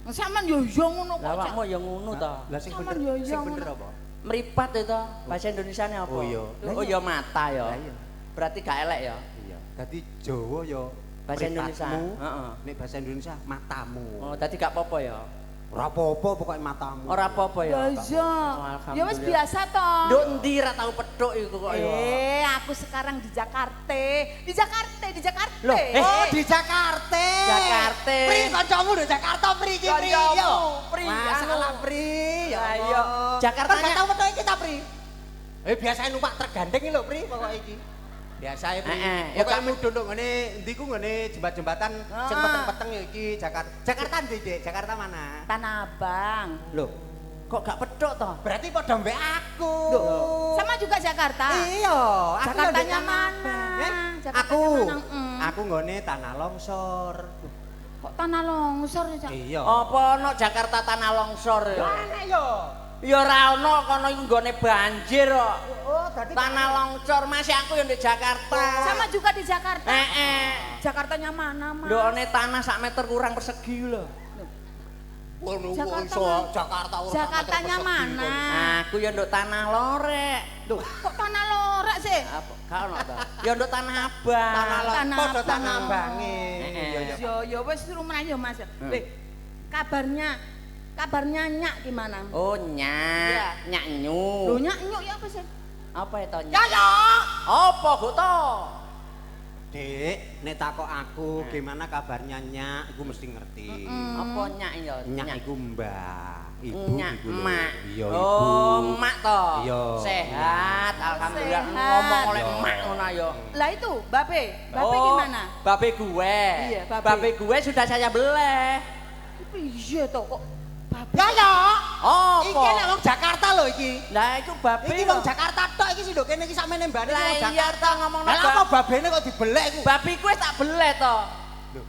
Sampean yo yo ngono kok.
Lah
Cak.
awakmu ya ngono ta.
Lah sing
Sampean
bener
yo yo
sing bener
ngono.
apa?
Meripat itu bahasa Indonesiane apa?
Oh, iya.
Oh iya mata ya.
Lah iya.
Berarti gak elek ya.
Iya. Dadi Jawa ya
Bahasa Indonesia.
mripatmu,
Heeh.
Nek bahasa Indonesia matamu.
Oh, dadi gak apa-apa ya.
Ora apa-apa pokoke matamu.
Ora apa-apa ya.
Lah iya. Ya wis
Alhamdulillah.
biasa toh.
Nduk endi ra tau petuk iku kok ya.
Eh, aku sekarang di Jakarta. Di Jakarta, di Jakarta.
Loh, eh.
Oh, di Jakarta.
Jakarta.
Pri kancamu di Jakarta pri iki pri.
Kancamu,
Yo.
Pri,
Masalah
anu.
pri. Ya
Lah iya.
Allah.
Jakartanya-
Kan gak tau petuk iki ta pri. Eh biasane numpak truk gandeng iki lho pri pokoke iki. Biasane pri.
Heeh, ya
Pokoke
gak-
mudhun nduk ngene endi ku ngene jembat-jembatan sing peteng-peteng ya iki Jakarta. Jakarta ndi, Dik? Jakarta mana?
Tanah Abang.
Loh,
Kok gak petuk toh?
berarti padha mbek aku.
Sama juga Jakarta.
Iya, aku
Jakartanya
ya ndek
mana?
Tanah Abang. Eh,
Jakartanya
aku.
mana? Mm.
Aku nggone tanah longsor.
Kok tanah longsor ya, Cak?
Iya.
Apa ono Jakarta tanah longsor ya?
Mana yo?
Ya ora ono kono iku nggone banjir kok.
Oh, dadi
Tanah longsor masih aku yang di Jakarta.
Sama juga di Jakarta.
Heeh.
Jakartanya mana, Mas?
Ndokne tanah sak meter kurang persegi lho.
Ngono kok
Jakarta
iso
mana?
Jakarta ora
Jakartanya
sak meter persegi
mana?
Aku ya nduk tanah lorek.
Loh,
Kok tanah lorak sih?
Apa gak ono ta? Ya nduk tanah abang.
tanah
Tanah
tanah padha
Abang.
tanah abange.
Heeh.
Iya, iya.
Yo yo wis rumah yo, Mas. Weh, kabarnya kabarnya nyak gimana?
Oh nyak,
Iya.
nyak nyu.
Lho nyak nyuk ya apa sih?
Apa itu nyak?
Ya ya.
Apa kok to?
Dik, nek takok aku gimana kabarnya nyak, iku mesti ngerti.
Apa nyak ya?
Nyak iku mbah, ibu
Nyak
iku lho.
emak.
Iya, ibu.
Oh, emak to.
Iya.
Sehat, alhamdulillah.
Sehat.
Ngomong oleh
Iya.
emak ngono ya.
Lah itu, Babe. Babe
Oh,
gimana?
Babe gue.
Iya, babe.
babe gue sudah saya beleh.
Piye to kok Babe?
Ya ya.
Apa?
Iki nek wong Jakarta lho iki.
Lah iku babe.
Iki wong Jakarta tok iki sing nduk kene iki sakmene mbane
Lah
wong
iya
Jakarta.
to ngomongno
Lah apa babene kok dibelek iku?
Babi gue tak beleh to.
Lho.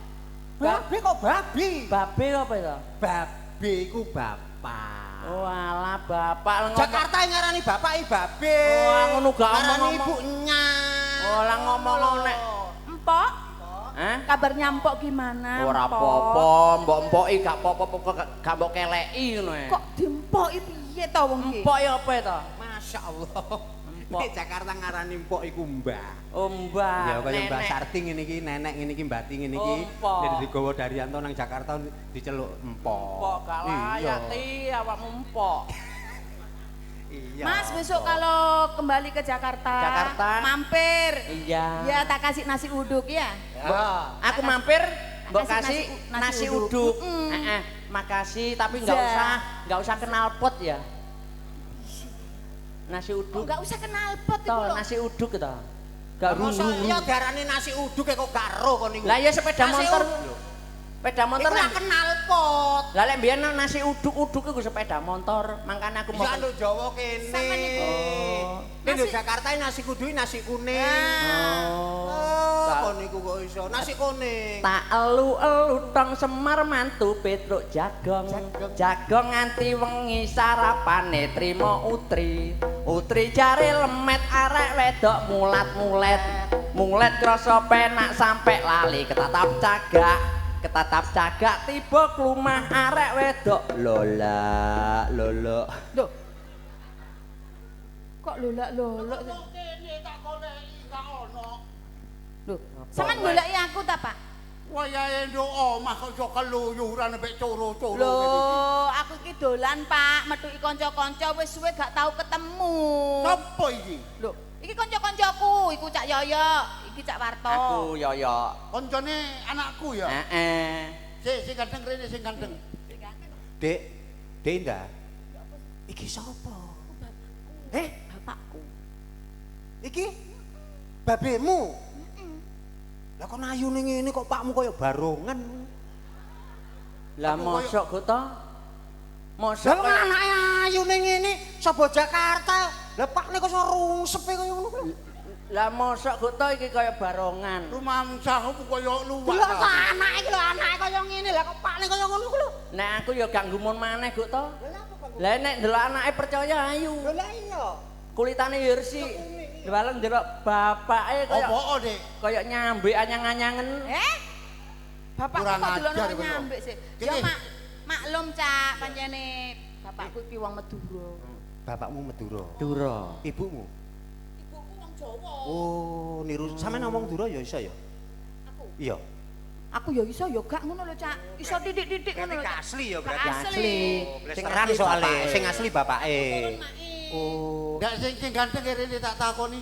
Babe kok babi?
Babe apa itu?
Babe iku bapak.
Oh alah bapak ngomong.
Jakarta yang ngarani bapak i babe.
Oh, ngono gak
Ngarani
omong-omong.
ibu nyak.
Oh lah ngomong nek.
Empok?
Hah?
Kabarnya empok gimana?
Ora
Empok?
apa-apa, mbok-mboki gak apa-apa pokok gak mbok keleki ngono e.
Kok diempoki piye to wong iki?
Empok ya apa itu?
Masya Allah.
Empok.
Nek Jakarta ngarani empok iku mbah.
Oh mbah.
Ya kaya Mbah
nenek.
Sarti ngene iki, nenek ngene iki, Mbah Ti ngene iki.
Oh, empok.
Nek digawa Daryanto nang Jakarta diceluk empok.
Empok gak layak ti awakmu empok.
Iya.
Mas besok kalau kembali ke Jakarta,
Jakarta.
mampir.
Iya.
Ya tak kasih nasi uduk ya.
Ya.
Aku mampir mbok
Kasih
kasih
nasi
nasi
uduk.
uduk.
Mm-mm.
Heeh, makasih tapi enggak
Ja.
usah, enggak usah kenal pot ya. Nasi
Kok
uduk.
enggak usah kenal pot iku
Toh,
lho.
nasi uduk to. Gak
Masa
ruru.
iya diarani nasi uduk kok gak ero kon niku.
Lah ya sepeda
Nasi
motor.
uduk.
Sepeda motor.
Iku lah kenal pot.
Lah lek mbiyen nasi uduk-uduk iku sepeda motor, makane aku mau
Ya nduk Jawa kene.
Sama niku.
Oh.
Nek nduk
Nasi-
Jakarta nasi kudu nasi kuning.
Oh.
Oh, kon niku kok iso nasi kuning.
Tak elu-elu tong Semar mantu Petruk jagong.
Jagong.
Jagong nganti wengi sarapane trimo utri. Utri jare lemet arek wedok mulat-mulet. Mulet krasa penak sampe lali ketatap cagak. Ketatap cagak tiba klumah arek wedok. Lola, lolo.
Lho. Kok lolak-lolok?
Kene tak goleki gak ono.
Lho, sampean goleki aku ta, Pak?
Wayahe nduk omah kok iso keluyuran mek coro-coro.
Lho, aku iki dolan, Pak, metuki kanca-kanca wis suwe gak tau ketemu.
Sopo iki?
Lho, iki kanca-kancaku, iku Cak Yoyo, iki Cak Warto.
Aku Yoyo.
Koncone anakku ya?
Heeh.
Sik, sing ganteng rene sing ganteng.
Dek, Dek Indah. Iki sapa? Eh,
bapakku.
Iki babemu. Lah kok ayune ngene kok pakmu kaya barongan.
Lah mosok kok to? Mosok
lah anake ayune ngene sapa Jakarta. Lah pakne kok iso rungsepe kaya ngono kuwi.
Lah mosok kok to iki kaya barongan.
Rumangsaku kaya luwak.
Lha kok anake iki lho anake kaya ngene lah kok pakne kaya ngono kuwi lho.
Nek aku ya gak nggumun maneh kok to. Lah nek ndelok anake percaya ayu.
Lho lah iya.
Kulitane ya resik. Ndewaleng ndelok bapake kaya
opo, Dik?
Kaya nyambek anyang-anyangen.
Eh? Bapakku kok delokno nyambek sih. Ya maklum, Cak, pancene bapakku iki wong Madura.
Bapakmu Madura.
Madura.
Ibumu?
Ibuku wong Jawa.
Oh, niru sampean ngomong Madura ya iso ya?
Aku.
Iya.
Aku ya iso ya gak ngono lho, Cak. Iso titik-titik ngono lho.
Berarti asli ya berarti.
Asli.
Sing asli soalé, sing asli bapake. Oh.
Ndak sing ganteng rene tak takoni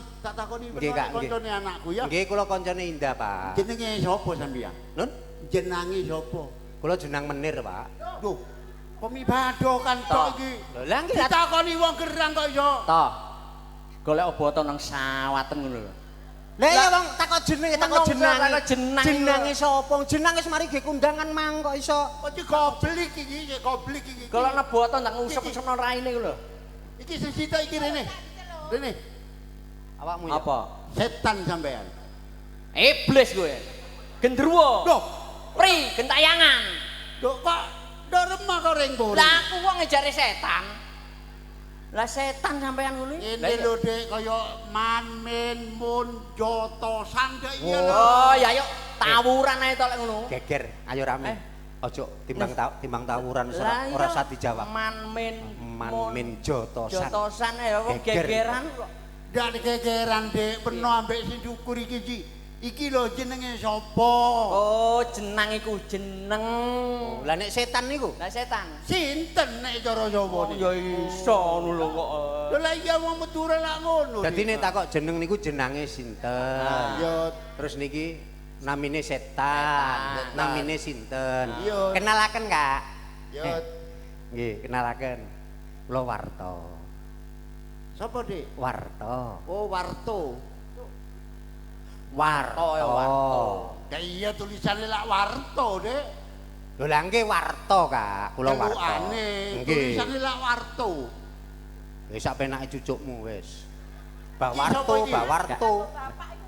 koncone anakku ya.
Nggih, kula koncone Indah, Pak.
Jenenge sapa sampeyan?
Nun?
Jenenge sapa?
Kula jenang Menir, Pak.
Lho, pemibadokan tok iki.
Lho, lah nggih
ditakoni wong gerang kok iso.
Toh. Golek oboto nang sawaten ngono lho.
Lah iya wong takok jenenge, takok jenange. Jenange sapa? Jenange wis mari ge kondangan mang kok iso.
Kok iki goblik iki, goblik iki.
Golek boto nang ngusep-usepno raine lho.
Iki sing sitok iki rene. Rene.
Awakmu ya.
Apa?
Setan sampean.
Iblis kowe. Gendruwo.
Loh,
pri gentayangan.
Lho kok ndok remah kok ring mburi.
Lah aku wong ngejare setan. Lah setan sampean ngono iki.
Ngene lho Dik, kaya man min mun jotosan Dik iya lho.
Oh, ya ayo tawuran ae to lek ngono.
Geger, ayo rame. Ojo timbang timbang tawuran ora usah dijawab.
Man min
man min jotosan.
Jotosan ya wong gegeran kok.
Ndak gegeran Dik, peno ambek sing syukur iki iki. Iki lho jenenge sapa?
Oh, jenang iku jeneng.
Oh, lah nek setan niku?
Lah setan.
Sinten nek cara Jawa niku?
Ya iso ngono lho kok.
Lho lah iya wong Madura lak ngono.
Dadi nek takok jeneng niku jenange sinten?
Ya
terus niki namine setan, namine sinten? Kenalaken, Kak.
Ya.
Nggih, kenalaken. Kula Warto.
Sapa, Dik?
Warto.
Oh, Warto.
Warto
ya Warto.
Ya iya tulisane lak Warto, Dik.
Lho lah nggih Warto, Kak. Kula Warto.
Nggih. Tulisane lak Warto.
Wis sak penake cucukmu wis. Bah Warto, Bah Warto.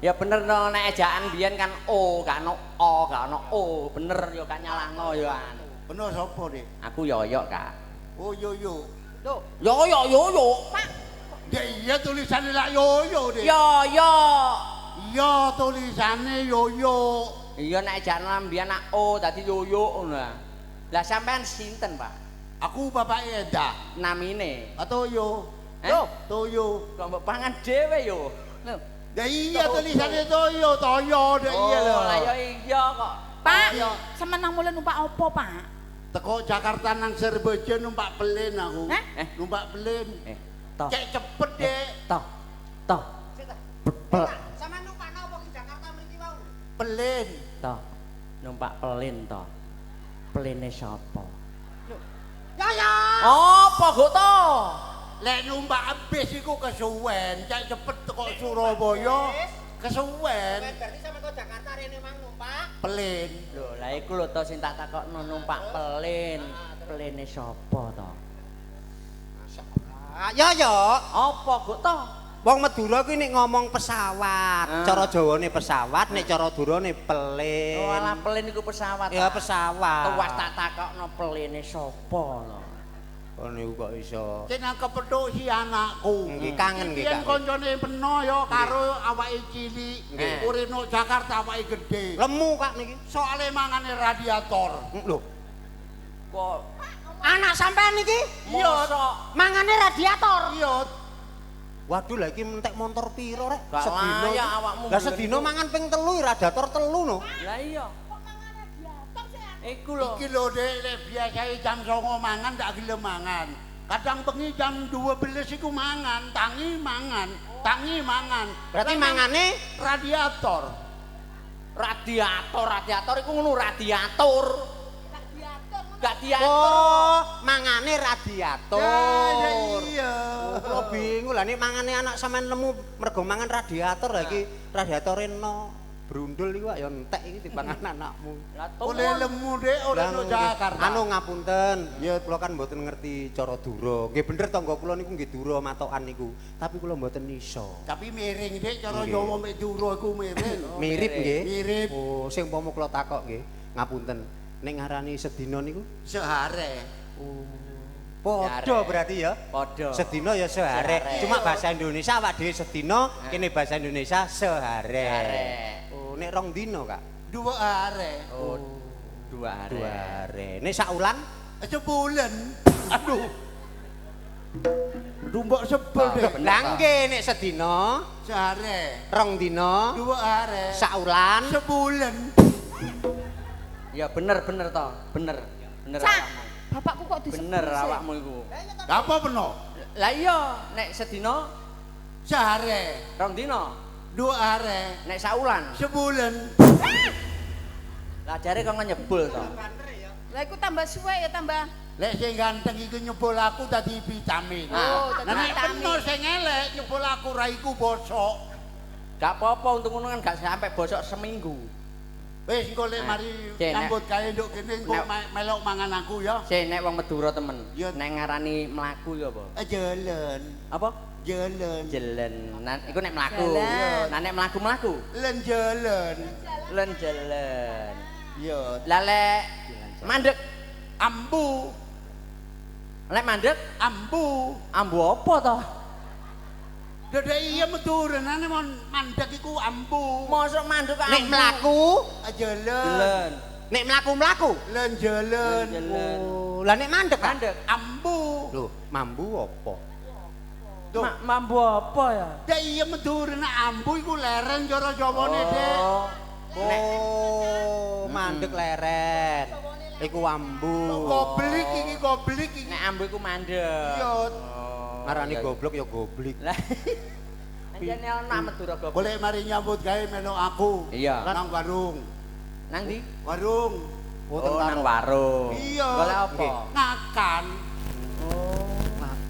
Ya bener no nek ejaan biyen kan O, gak ono O, gak ono O. Bener ya gak nyalahno ya an.
Bener sapa, Dik?
Aku Yoyo, Kak.
Oh, Yoyo.
Lho, Yoyo Yoyo.
Pak.
Ya iya tulisane lak Yoyo, Dik.
Yoyo.
Iya tulisane Yoyo.
Iya nek ejaan biyen nak O dadi Yoyo ngono. Lah sampean sinten, Pak?
Aku bapake Endah.
Namine?
Toyo.
Lho,
Toyo.
Kok mbok pangan dhewe yo.
Lho.
Ya iya tulisane Toyo, Toyo dek iya lho.
Oh, lah ya iya kok.
Pak, sampean nang mulih numpak opo, Pak?
Teko Jakarta nang Serbojo numpak pelin aku. Numpak pelin.
Toh.
Cek cepet, Dek.
Toh. Toh.
Sampean numpak napa ki Jakarta mriki wau?
Pelin.
Toh. Numpak pelin toh. Peline sapa?
Lho. Ya ya.
Apa kok to?
Lek numpak bis iku kesuwen, cek cepet teko Surabaya kesuwen.
Berarti sampe kok Jakarta rene mang numpak
pelin.
Lho, lah iku lho to sing tak takokno numpak pelin. Peline sapa to?
Ya ya.
Apa kok to?
Wong Madura kuwi nek ngomong pesawat, cara Jawane pesawat, nek cara Durane pelin.
Oh, alah pelin iku pesawat.
Ya pesawat.
Tuwas tak takokno peline sapa lho.
Oh niku kok iso.
Sing nang kepethuk si anakku.
Nggih kangen nggih Kak.
Koncone peno ya karo awake cilik. Urip nang Jakarta awake gedhe.
Lemu Kak niki.
Soale mangane radiator.
Lho.
Kok
anak sampean niki?
Iya,
mangane radiator.
Iya.
Waduh lah iki entek montor piro rek? Sedina.
Lah
sedina mangan ping 3 radiator 3 no.
Lah iya.
Kok mangan radiator sih?
Iku lho.
Iki lho Dek, lek biasae jam 09.00 mangan tak gelem mangan. Kadang bengi jam 12 iku mangan, tangi mangan, tangi mangan.
Berarti mangane
radiator.
Radiator, radiator iku ngono radiator.
Radiator ngono.
Gak diatur.
Oh, mangane radiator.
Ya iya.
Kula bingung lah nek mangane anak sampean lemu mergo mangan radiator lha iki radiatore no brundul iku ya entek iki dipangan anakmu.
Lah
oleh lemu Dek ora nang Jakarta.
Anu ngapunten, ya kula kan mboten ngerti cara dura. Nggih bener tangga kula niku nggih dura matokan niku, tapi kula mboten iso.
Tapi miring Dek cara Jawa mek dura iku miring.
Mirip nggih.
Mirip.
Oh, sing umpama kula takok nggih, ngapunten. Nek ngarani sedina niku
sehare.
Oh. Padha berarti ya?
Padha.
Sedina ya sehare. Cuma bahasa Indonesia awak dhewe sedina, kene bahasa Indonesia sehare. Oh, nek rong dina, Kak?
2 hari.
Oh, 2 hari.
2 hari. Nek saulan?
Sebulan. Aduh. Dumbok sebel deh.
Lah nggih nek sedina
sehare.
Rong dina,
2 hari.
Saulan,
sebulan.
Ya bener bener toh, bener. Bener awakmu.
Bapakku kok disebut.
Bener awakmu iku.
Lha apa peno?
Lah iya, nek sedina
sehare,
rong dina,
2 hari,
nek saulan,
sebulan.
Lah jare kok nyebul to.
Lah iku tambah suwe ya tambah.
Lek sing ganteng iku nyebul aku dadi vitamin.
Oh, dadi
nek
vitamin.
peno sing elek nyebul aku raiku bosok.
Gak apa-apa untung ngono kan gak sampai bosok seminggu.
Wis engko lek mari nyambut gawe nduk kene engko melok mangan aku ya.
Sik nek wong Madura temen. Nek ngarani mlaku ya apa?
Jelen.
Apa?
Jelen.
Jelen. Nah iku nek mlaku. Nah nek mlaku-mlaku?
Len jelen.
Len jelen.
Iya.
Lah lek mandek
ambu.
Lek mandek
ambu.
Ambu apa to?
Dedek iya meturenane mon mandek iku ambu.
Mosok mandek ambu.
Nek mlaku
jelen.
Nek mlaku-mlaku
len jelen.
Oh, lah nek mandek
mandek
ambu.
Lho, mambu apa?
Mambu apa ya?
Dek iya meturene ambu iku leren cara Jawane, Dek.
Oh, mandek leren. Iku ambu.
Goblik iki goblik iki.
Nek ambu iku mandek.
Iya.
Ngarani goblok ya goblik.
Lah. Anjene ana Madura goblok.
Golek mari nyambut gawe melok aku.
Iya.
Nang warung.
Nang ndi?
Warung.
Oh, nang warung.
Iya.
Golek apa?
Ngakan.
Oh,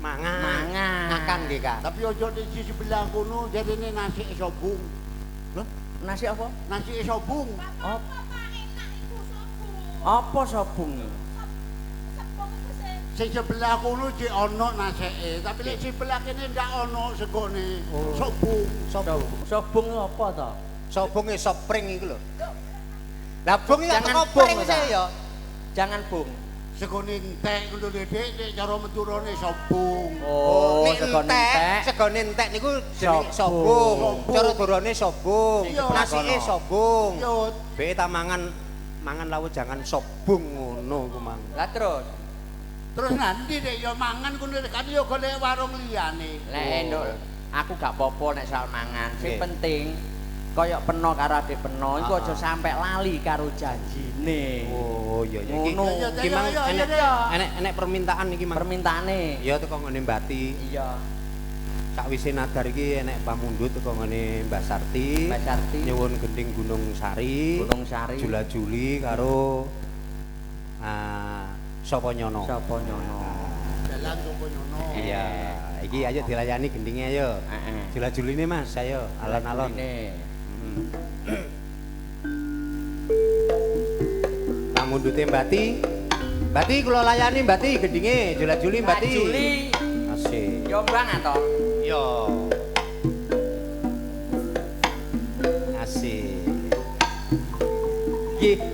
mangan.
Mangan.
Ngakan nggih, Kak.
Tapi ojo di sisi sebelah kono jarene nasi sobung.
Lho, nasi apa?
Nasi sobung.
Apa enak iku sobung? Apa sobung?
Sing sebelah kono jek ana naseke, tapi lek sebelah kene ndak ana segone. Sobung.
Sobung.
Sobung apa to?
Sobung e sopring iku lho. Lah bung ya
Jangan
teko
bung
pring
ta.
sih ya.
Jangan bung.
Segone entek ngono lho Dik, nek cara Madurane sobung.
Oh,
nek
segone
entek,
entek.
segone entek niku jenenge
Sobung.
sobung. Cara durane sobung, nasike sobung.
Iya.
Be ta mangan mangan lawu jangan sobung ngono iku mang.
Lah terus
terus nanti dek ya mangan kono kan ya golek warung liyane.
Lek enduk aku gak apa-apa nek soal mangan. Sing penting koyok peno karo adik peno iku aja sampe lali karo janjine.
Oh iya iya iki.
Ngono.
Iki mang enek permintaan iki mang.
Permintaane.
Iya teko ngene Mbati.
Iya.
Sakwise nadar iki enek pamundhut teko ngene Mbah Sarti.
Mbah Sarti.
Nyuwun gending Gunung Sari.
Gunung Sari.
Jula-juli karo Sapa Nyono.
Sapa Nyono.
Dalan Sapa Nyono.
Iya, iki ayo dilayani gendinge ayo.
Heeh.
Jula-juline Mas, ayo alon-alon. Pamundhute Mbati. Mbati kula layani Mbati gendinge, jula-juli Mbati.
Juli.
Asik.
Yo bang to.
Yo. Asik. Iki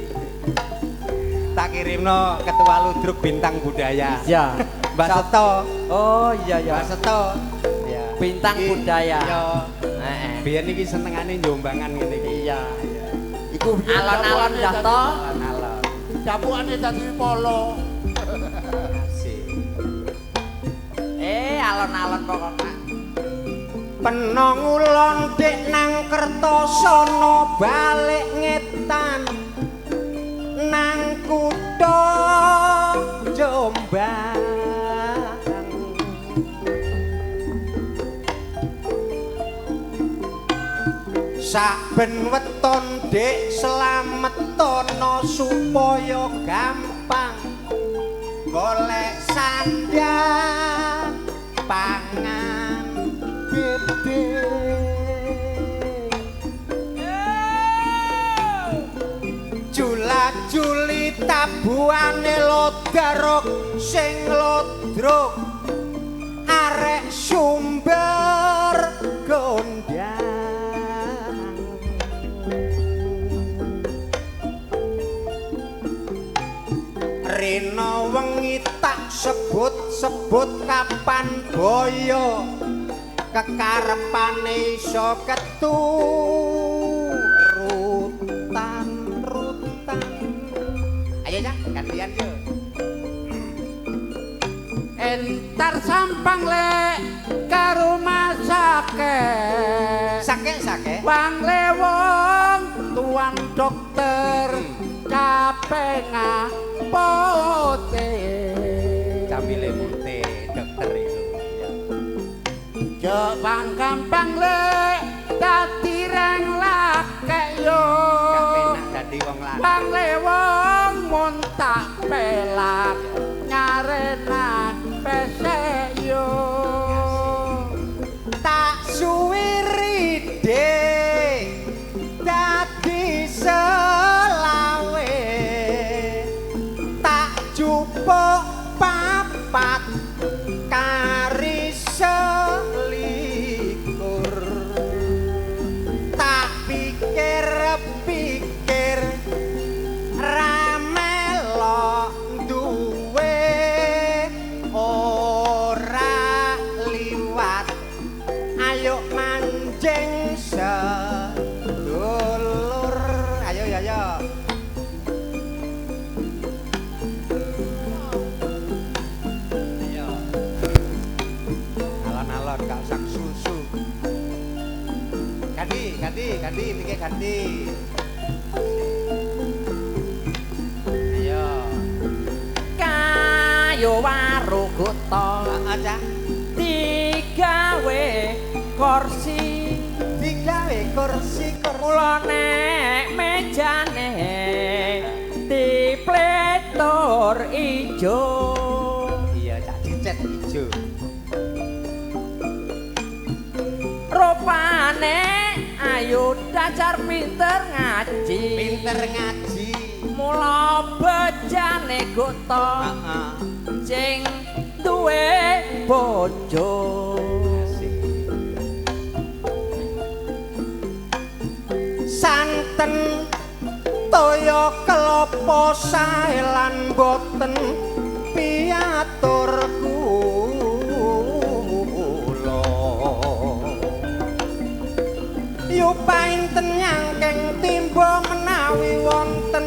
tak kirimno Ketua Ludruk Bintang Budaya.
Iya.
Mbah Seto.
Oh iya ya.
Mbah Seto. Iya.
Bintang budaya.
Iya.
Heeh.
Biyen iki senengane njombangan ngene iki.
Iya.
Iku
Alon-alon dah to.
Alon-alon.
Capukane dadi polo.
Asik.
Alon-alon pokoknya.
Peno ngulon dik nang Kertosono balik ngetan nang kutha Jombang. Saben weton dik slametono supaya gampang golek sandang pangan bebe. Jula juli tabuhane lodarok sing lodrok arek sumber gondang. Rena wengi tak sebut-sebut kapan boyo kekarepane iso keturutan-rutan. Ayo ya, gantian yo.
Entar sampang lek karo masake.
Sake-sake.
Wang lewong tuan dokter capek ngapote.
Camile putih dokter itu. Ya.
Jepang gampang lek dadi reng lakek yo.
Gak penak dadi wong lanang.
Wang lewong mun tak pelak nyarena pesek yo.
Tak suwiri dik dadi selawe tak jupuk papat kari selikur tak pikir-pikir ramelok duwe ora liwat ayo manjing sedulur. Ayo ya ya. Ayo. Alon-alon gak usah susu. Ganti, ganti, ganti, mikir ganti. Ayo.
Kayu waru kutha
Heeh, Cak.
digawe kursi.
Digawe kursi kursi.
Mula nek mejane dipletur ijo.
Iya, Cak, dicet ijo.
Rupane ayu dasar pinter ngaji.
Pinter ngaji.
Mula bejane kutha
Heeh.
sing duwe bojo.
Asik. Santen toya kelapa sae lan boten piatur kula. Yu painten nyangking timba menawi wonten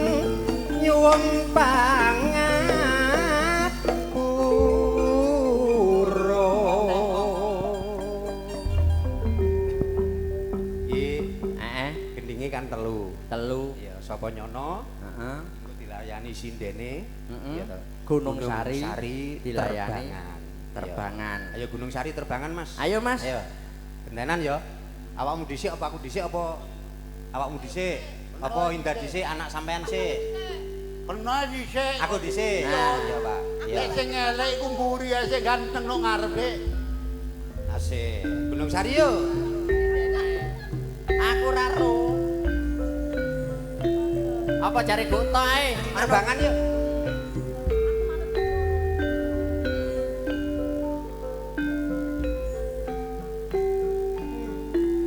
nyuwun pangapura. Iki
Heeh,
gendinge kan telu.
telu.
Iya, sapa nyono?
Heeh.
Iku dilayani sindene.
Heeh.
Iya to.
Gunung Sari
Sari
dilayani
terbangan.
Terbangan.
Iya. Ayo Gunung Sari terbangan, Mas.
Ayo, Mas.
Ayo. Gentenan ya. Awakmu dhisik apa aku dhisik apa awakmu dhisik? Apa Indah dhisik anak sampean sik?
Kena dhisik.
Aku dhisik.
Nah.
Iya, Pak. Iya.
Nek sing elek iku mburi ae sing ganteng nang ngarep Dik.
Asik. Gunung Sari yo.
Aku ora ro. Apa jare kutha ae?
Terbangan yo.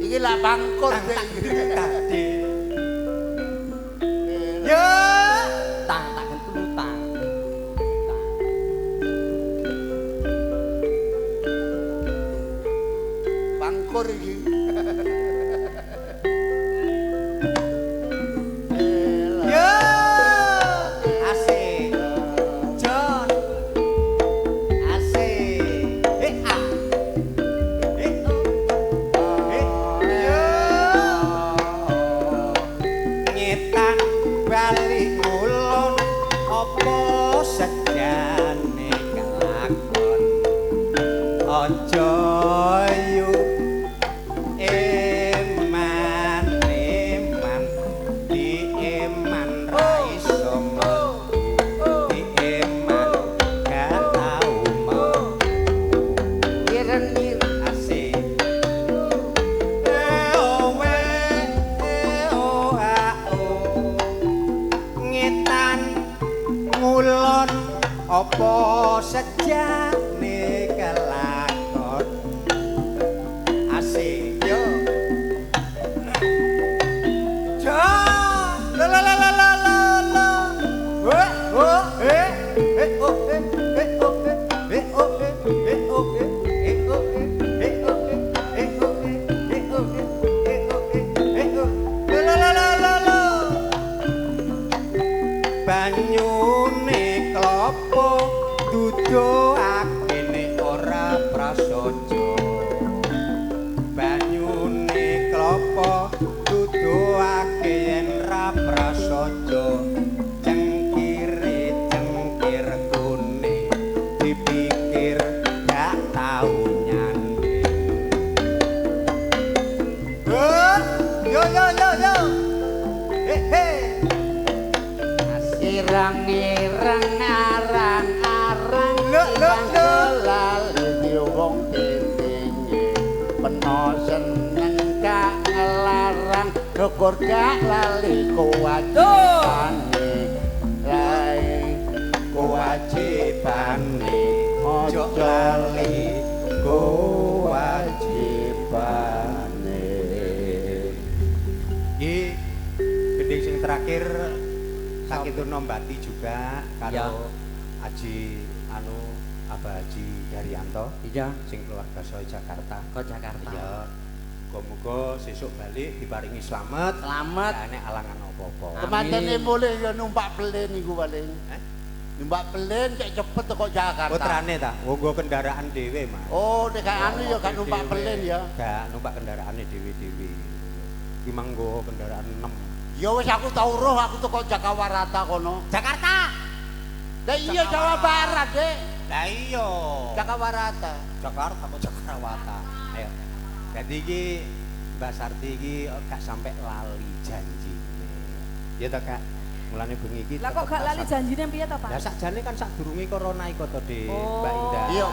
Iki lah bangkul
Tang
Dik.
tak tadi. Yo.
Tang tak kentulu tang.
dhuwur iki.
Yo. Asik. John. Asik. Eh ah. Eh oh. Eh yo. Ngetan bali ngulon apa sejane kelakon. Aja yu eman eman di eman ra iso metu di eman gak tau metu
Ireng-ireng
asik. Eh oh we eh oh a oh. Ngetan ngulon apa sejane kelakon. Asik yo. Ja la la la la la la la. Eh oh eh eh oh eh eh oh eh eh oh eh eh oh eh eh oh eh eh oh eh eh oh eh eh oh eh eh oh eh eh oh. La la la la la la. Banyune klopo duduhake nek ora prasaja. Banyune klopo duduhake yen ra prasaja. Cengkire cengkir kuning dipikir gak tau nyanding. Yo yo yo yo. He he. Asik.
Ireng-ireng arang-arang
Lho, lho, lho.
Lali wong tintinge peno seneng gak ngelarang syukur gak lali kewajibane lae
Kewajibane ojo lali kewajibane. Iki gending sing terakhir sakitu nombati juga karo Aji anu Abah Haji Daryanto
Iya,
sing keluarga saya Jakarta.
ke Jakarta.
Iya. Muga-muga sesuk balik diparingi slamet.
Selamat.
Gak enek alangan apa-apa.
Kemantene mulih ya numpak pelen iku paling.
Eh?
Numpak pelen cek cepet teko Jakarta.
Putrane ta, nggo kendaraan dhewe, Mas.
Oh, nek gak anu ya gak numpak pelen ya.
Gak numpak kendaraane dhewe-dhewe. Ki manggo kendaraan 6.
Ya wis aku tau roh aku teko Jakawarata kono.
Jakarta.
Lah iya Jawa Barat, Dek.
Lah iya.
Jakawarata.
Jakarta kok Jakarawata. Ayo. Jadi iki Mbak Sarti iki gak sampai lali janjine. Ya ta, Kak? Mulane bengi iki.
Lah kok gak lali janjine piye to, Pak?
Lah sakjane kan sadurunge corona iku to, Dik,
Oh.
Mbak Indah.
Iya.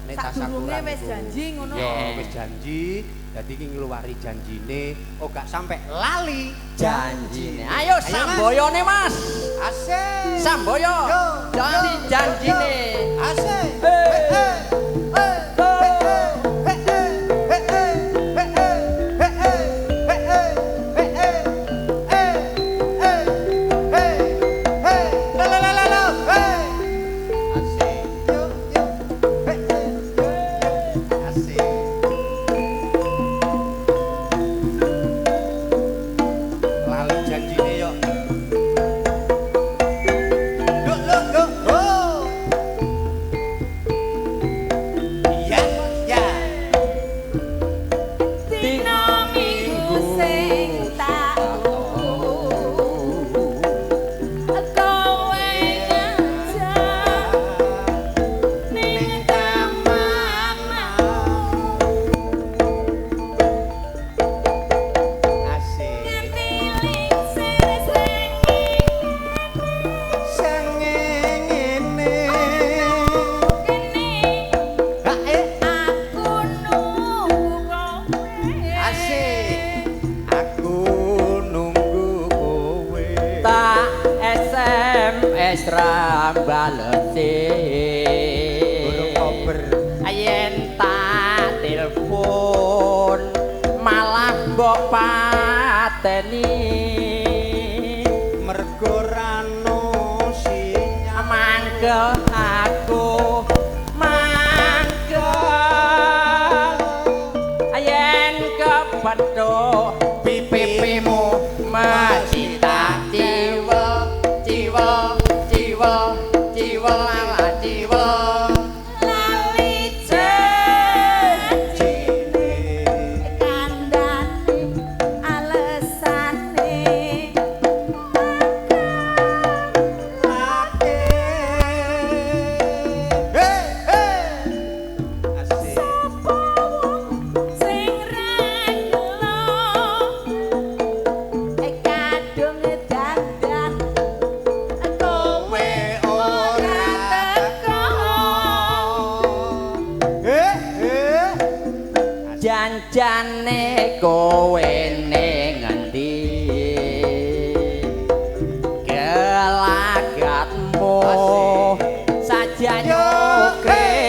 Nek
Sadurunge
tasyakuran
wis
iku.
janji ngono.
Iya, wis janji. Dadi iki ngluwari janjine, oh gak sampai lali
Janjine. Ayo samboyone, Mas.
Asik.
Samboyo.
Yo,
Janji
yo,
janjine.
yo. Asik.
Hey.
Hey, hey, hey, hey, hey, hey, hey, hey, hey, hey, hey, hey, hey, hey, hey, la la la la la, hey. Asik. Yo, yo, hey, hey, yo, yo. Asik. Lali janjine yo. Loh, loh, loh, oh. Iya, ya.
Dina minggu sing tak tunggu. Kowe ngajak ning taman mau.
Asik.
Nganti lingsir srengenge
Sengengene.
kene
Ha, eh.
aku nunggu kowe.
Asik. Aku nunggu kowe.
Tak SMS ra balesi.
Burung kober.
Yen tak telepon malah mbok pateni.
Mergo rano sinyal.
Mangkel aku mangkel. Yen petuk pipimu mesti tak ciwel ciwel ciwel ciwel ala ciwel
Lali janjine kandhane alesane
Lake. Hey, hey. Asik.
Sing ra gelo kadung dandan kowe ora teko.
Eh, eh.
Janjane kowe ning ngendi gelagatmu saja nyukriyane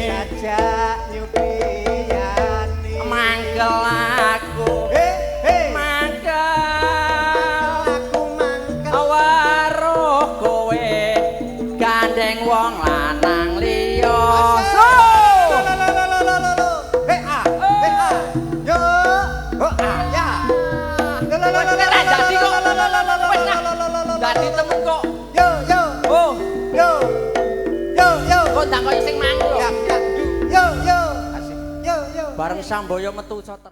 Saja nyukriyane.
Mangkel aku
Eh, eh.
mangkel
Aku mangkel.
Weruh kowe gandeng wong lanang liya.
Lo, lo, lo, lo, lo, lo, lo. Eh, ah, eh, ah. Yo, oh, ah, ya. Lo, lo, lo, lo, lo,
Wes, dadi kok.
lo, lo, lo, lo, lo,
Wes, nah.
lo, lo, lo, lo, lo,
Dadi
lo,
temen kok.
Yo, yo,
Oh,
yo. Yo, yo.
Kok ndang koyo sing mang lho.
Ya, ya. Yo, yo. Asik. Yo, yo.
Bareng Samboyo metu sotra.